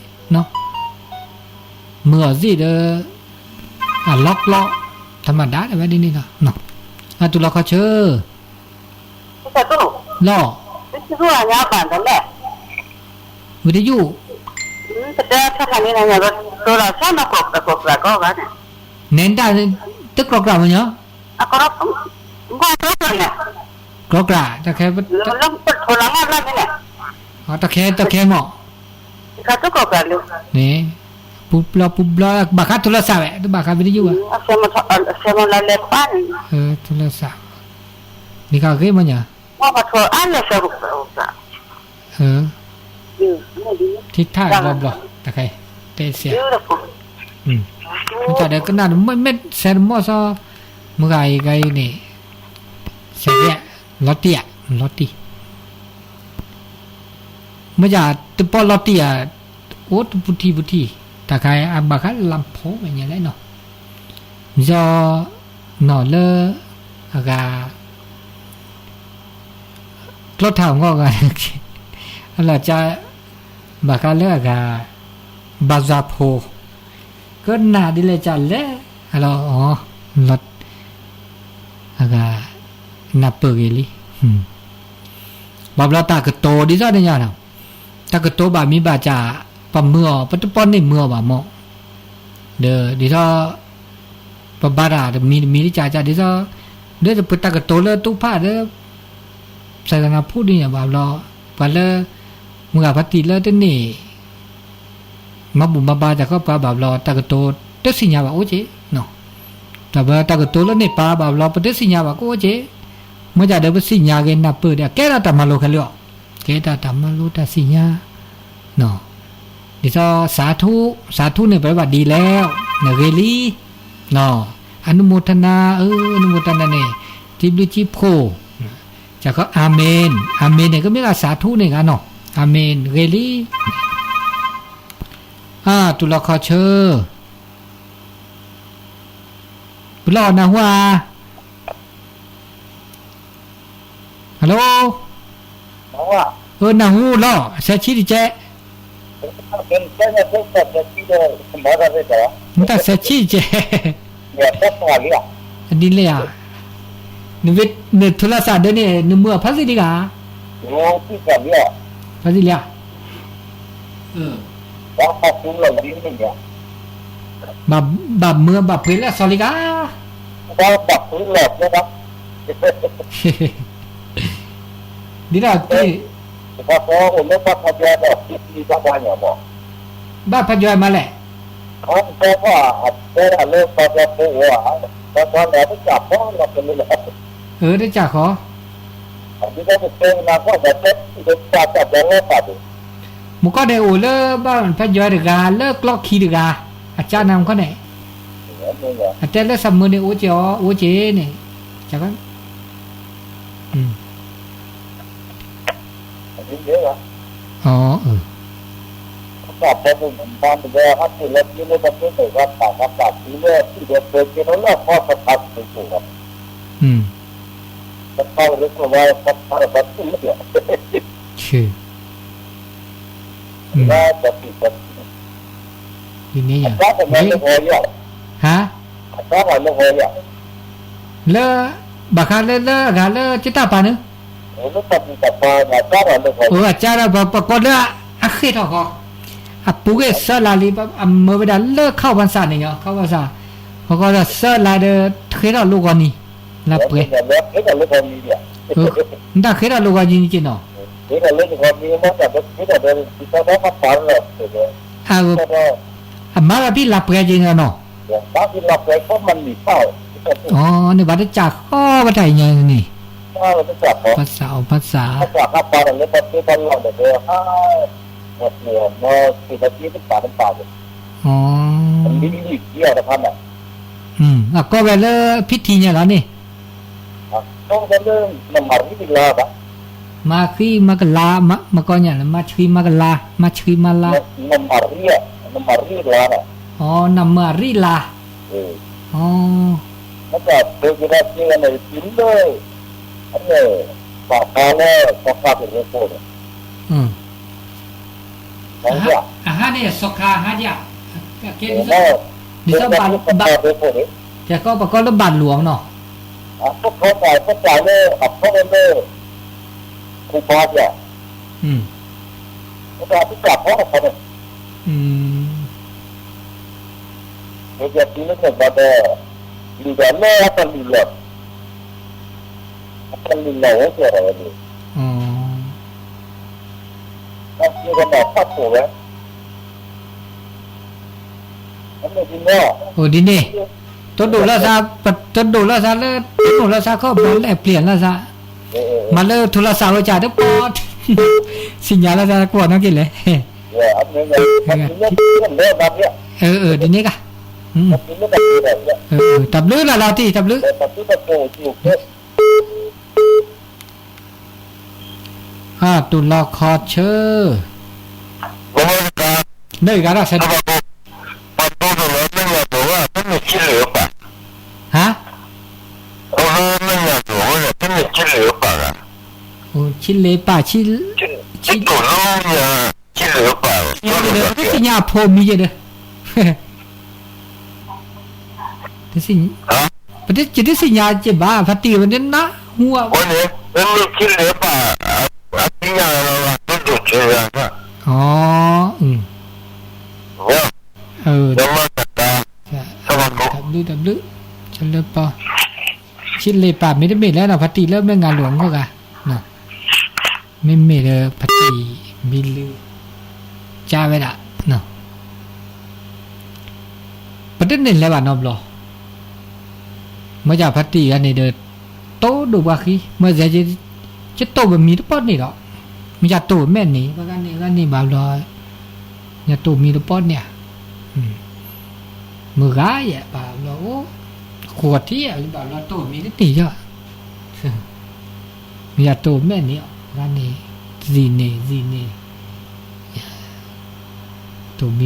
မုာ်အီၤစ့ၢ်ဒီး အလီၢ်ကျီ ထမဒါဒၣ်ဝဲဒ်န့ၣ်လီၤ အတူၢ်လီၤခီၣ်ဆၢ လီၤ ဝံထယိၣ် နဲဒၣ် တကြၢးကြၢးမညီ ကြၢးကြၢး တခဲ တခဲ တခဲမး န့ၣ် ပူၤဘျီပူၤဘျီ ဘၣ်ဃးထူလီၤစၢ်ဝဲ တဘၣ်ဃးဝံထယိၣ်ဘၣ် ထူလီၤစၢ် နကဂ့ၤမညီ ထံထၣ်ဘျီဘျီ တခါ တဲစ့ၢ် မ့ၢ်တၢ်ဒီးကနၣ်မ့ၢ်မ့ၢ်စဲတမီၢ်စီ မုၢ်ဂၤအံၤဂၤအံၤန့ၣ် စဲးလီၤတံၢ်ဧါ လီၤတံၢ် မ့ၢ်ယတပီၢ်လီၤတံၢ်ဧါ အိၣ်တပူၤထံပူၤထံ တၢ်ခါအံၤအဘၣ်ဃးလၢလၢ်ဖိမဲာ်ညါလဲၣ်နီၤ ယီၤ နီၤလၢ အဂၤ ကျီထးအဂီၢ်ဂၤ အလီၤကၢ ဘၣ်ဃးလၢအဂၤ ဘၣ်စၢ်ဖိ ကနၣ်ဒ်လဲၣ်ကလဲၣ် အလီၤ အဂၤ နၢ်ပၢၢ်ဂ့ၤလံ ဘၣ်ဘျီတၢ်ကတိၤဒ်သိးန့ၣ်ညါ တၢ်ကတိၤဘၣ်မံဘၣ်စၢ် ပမုာ်အီၤ ပတပီၢ်န့ၢ်မုာ်အီၤဘၣ်မး ဒီးဒ်သိး ပဘါတၢ်တမံၤတမံၤတကးကးဒ်သိး ဒီးပတၢ်ကတိၤလၢတူၢ်ဖးဒီး စဲးကနၢ်ဖူၣ်ဒ်န့ၣ်ဘၣ်ဘျီ ပှၤလၢ မုၢ်ဂၤဖါတံၢ်လၢတန့ၢ် မၤဘူၣ်မၤဘါတၢ်ဃီပှၤဘၣ်ဘျီ တၢ်ကတိၤတသ့ၣ်ညါဘၣ်အိၣ်က့ တၢ်ဘၣ်တၢ်ကတိၤလၢန့ၣ်ပာ်ဘၣ်ဘျီ ပတသ့ၣ်ညါဘၣ်ကအိၣ်က့ မ့ၢ်ဒၣ်ဒီးပသ့ၣ်ညါဂ့ၤနၢ်ပၢၢ်ဒီး ကဲထီၣ်တၢ်မၤလိခဲလၢာ်အီၤ ကဲထီၣ်တၢ်မၤလိတၢ်သ့ၣ်ညါ ဒ်သိး စးထူၣ် စးထူၣ်န့ၣ် ပဝဲဘၣ်ဒ်လဲၣ် နဂ့ၤလံ အနုမောทနာ အနုမောทနာန့ၣ် တံဘျုးကံဖှိၣ် ကခီ Amen Amen န့ၣ် ကမ့ၢ်ဂ့ၤ စးထူၣ်န့ၣ်ဂ့ၤနီၤ Amen ဂ့ၤလံ အတူၢ်လီၤခီၣ်ဆၢ ပလီၢ်နၢ်ဟူဧါ Hello နၢ်ဟူလီၤ အစဲးဆံတကဲ နတၢ်စဲးဆံတကဲ ဒ်လဲၣ်ဧါ နထူလီၤစၢ်ဒၢန့ၣ် နမုာ်အဖါစံၣ်ဒံးဂၤ ဖါစံၣ်လံဧါ ဘၣ်မုာ်ဘၣ်ပှ့ၤလၢအစီၤလံဂၤ ဒ်ဒီးတ့ၢ် တခီအိၣ်လၢဘၣ်ဖးယွၤဒီး ခံဆံဘၣ်ဖးယွၤမး, ဘၣ်ဖးယွၤမးလဲၣ်, အတဲဒၣ်လၢပှၤကဖိအိၣ်ဧါ, ပှၤကလၢတစၢ်ဖီလီၤကလၢလီၤ, အတစၢ်ဃီ, ဒ်သိးပတဲနၤကီၢ်ဒီးတဲလၢတၢ်တၢ်လီၤတၢ်ဒိၣ်, မူကီၢ်န့ၣ်အိၣ်လၢဘၣ်ဖးယွၤတဂၤ လၢကျီခံတဂၤ, အကၢ်နၤမူကီၢ်န့ၣ်, အတဲလၢစၢမုၢ်န့ၣ်အိၣ်က့ၤအီၤ အိၣ်က့ၤန့ၣ်, ဒ်န့ၣ်, ဟါ, လၢ, ဘၣ်ဃးလၢလၢအဂၤလၢကတၢ်ပာ်န့ၣ်, အကၢ်ဒီးပကိးလၢအဃ့ၢ်ထီၣ်ဃီ, အပူၤကွံာ်ဆၢလၢ်လံ, အမၢဝဲဒၣ်လၢခီၣ်ပှၤစၢ်န့ၣ်ညီ, ခီၣ်ပှၤစၢ်, ပကိးဒီးဆၢလၢ်ဒီးဃ့ထီၣ်လိၣ်ဂီၤနံၤ, လၢပှဲၤ, နတၢ်ဃ့ထီၣ်လိၣ်ဂီၤနံၤန့ၣ်က့နီၤ, အမၤဒီးဖံလၢပှဲၤက့နီၤနီၤ, န့ၣ်ဘၣ်တစၢ်ဃီဘၣ်တၢ်အံၤညီန့ၣ်, ဘၣ်စၢ်အီၤဘၣ်စၢ်, အကီၢ်ဝဲလၢ ဖံထံညါလီၤန့ၣ်, မၤဃံမၤကလါ, မကီၢ်ညါလၢ မၤဆှံမၤကလါ, မၤဆှံမၤလါ, အီ နမၤရံလါ, အီ အဟါန့ၣ် စီၤခါဟါယၤ, ကဲ, ဒ်သိး, တဲကီးပကိးလၢဘၣ်လိာ်အီၤနီၤ, အလၢ, လၢတၢ်လုၢ်လီၤ, အတၢ်လုၢ်လီၤဝဲကဲဒီးဝဲန့ၣ်, တၢ်စ့ကီးန့ၣ်ဖးခိၣ်ဝဲ, အိၣ်ဒ်န့ၣ်, တဒိၣ်လီၤသး, တဒိၣ်လီၤသးလၢ တဒိၣ်လီၤသးခီၣ်ဘီလဲၣ်ပျံၤလီၤသး, မၤလၢထူလီၤသးဝဲကၢ်တပီ, သ့ၣ်ညါလီၤသးကွၢ်နီၣ်က့လဲၣ်, ဒ်န့ၣ်က, တၢ်ဘျုးလၢလီၤတံၢ် တၢ်ဘျုး တူၢ်လီၤခီဆၢ, နဂၤဒၣ်ဆၢ, ဟါ, ဆံလ့ပာ်, ဆံ, ပတသ့ၣ်ညါအဖိမံယဲဒီး, ပတသ့ၣ်ညါက့ဘၣ် ဖါတံၢ်ဝဲန့ၣ်နၢ်ဟူ, တၢ်ဘျုးတၢ်ဘျုး, လၢပီ, ဆံလ့ပာ်မ့တမ့ၢ်လၢနီၤ ဖါတံၢ်လၢမဲၢ်ငါလိာ်အဂီၢ်ဂၤ, မ့မ့ၢ်လၢဖါတံၢ်မံလၢ, ကၢ်ဝဲဒၣ်, ပတန့ၢ်လဲၤဘၣ်နီတဘျီ, မ့ၢ်ယဖါတံၢ်ဂၤန့ၣ်ဒီး, တိၢ်ဒိၣ်ပှၤဃံ မ့ၢ်ယဲ, ယတိၢ်ပမံၤတပီၢ်န့ၣ်ဒီး, မ့ၢ်ယတိၢ်မဲာ်န့ၣ် ပှၤဂၤန့ၣ်ဂၤန့ၣ်ဘၣ်ဘျီ, ယတိၢ်မံၤတပီၢ်န့ၣ်ဧါ, မုၢ်ဂၤယဲဘၣ်ဘျီအိၣ်, ဃိးထံၣ်ယဲဘၣ်ဘျီ တိၢ်မံၤတန့ၢ်ယီၤ, မ့ၢ်ယတိၢ်မဲာ်န့ၣ်အီၤ ဂၤန့ၣ်, သံန့ၣ် သံန့ၣ်, တိၢ်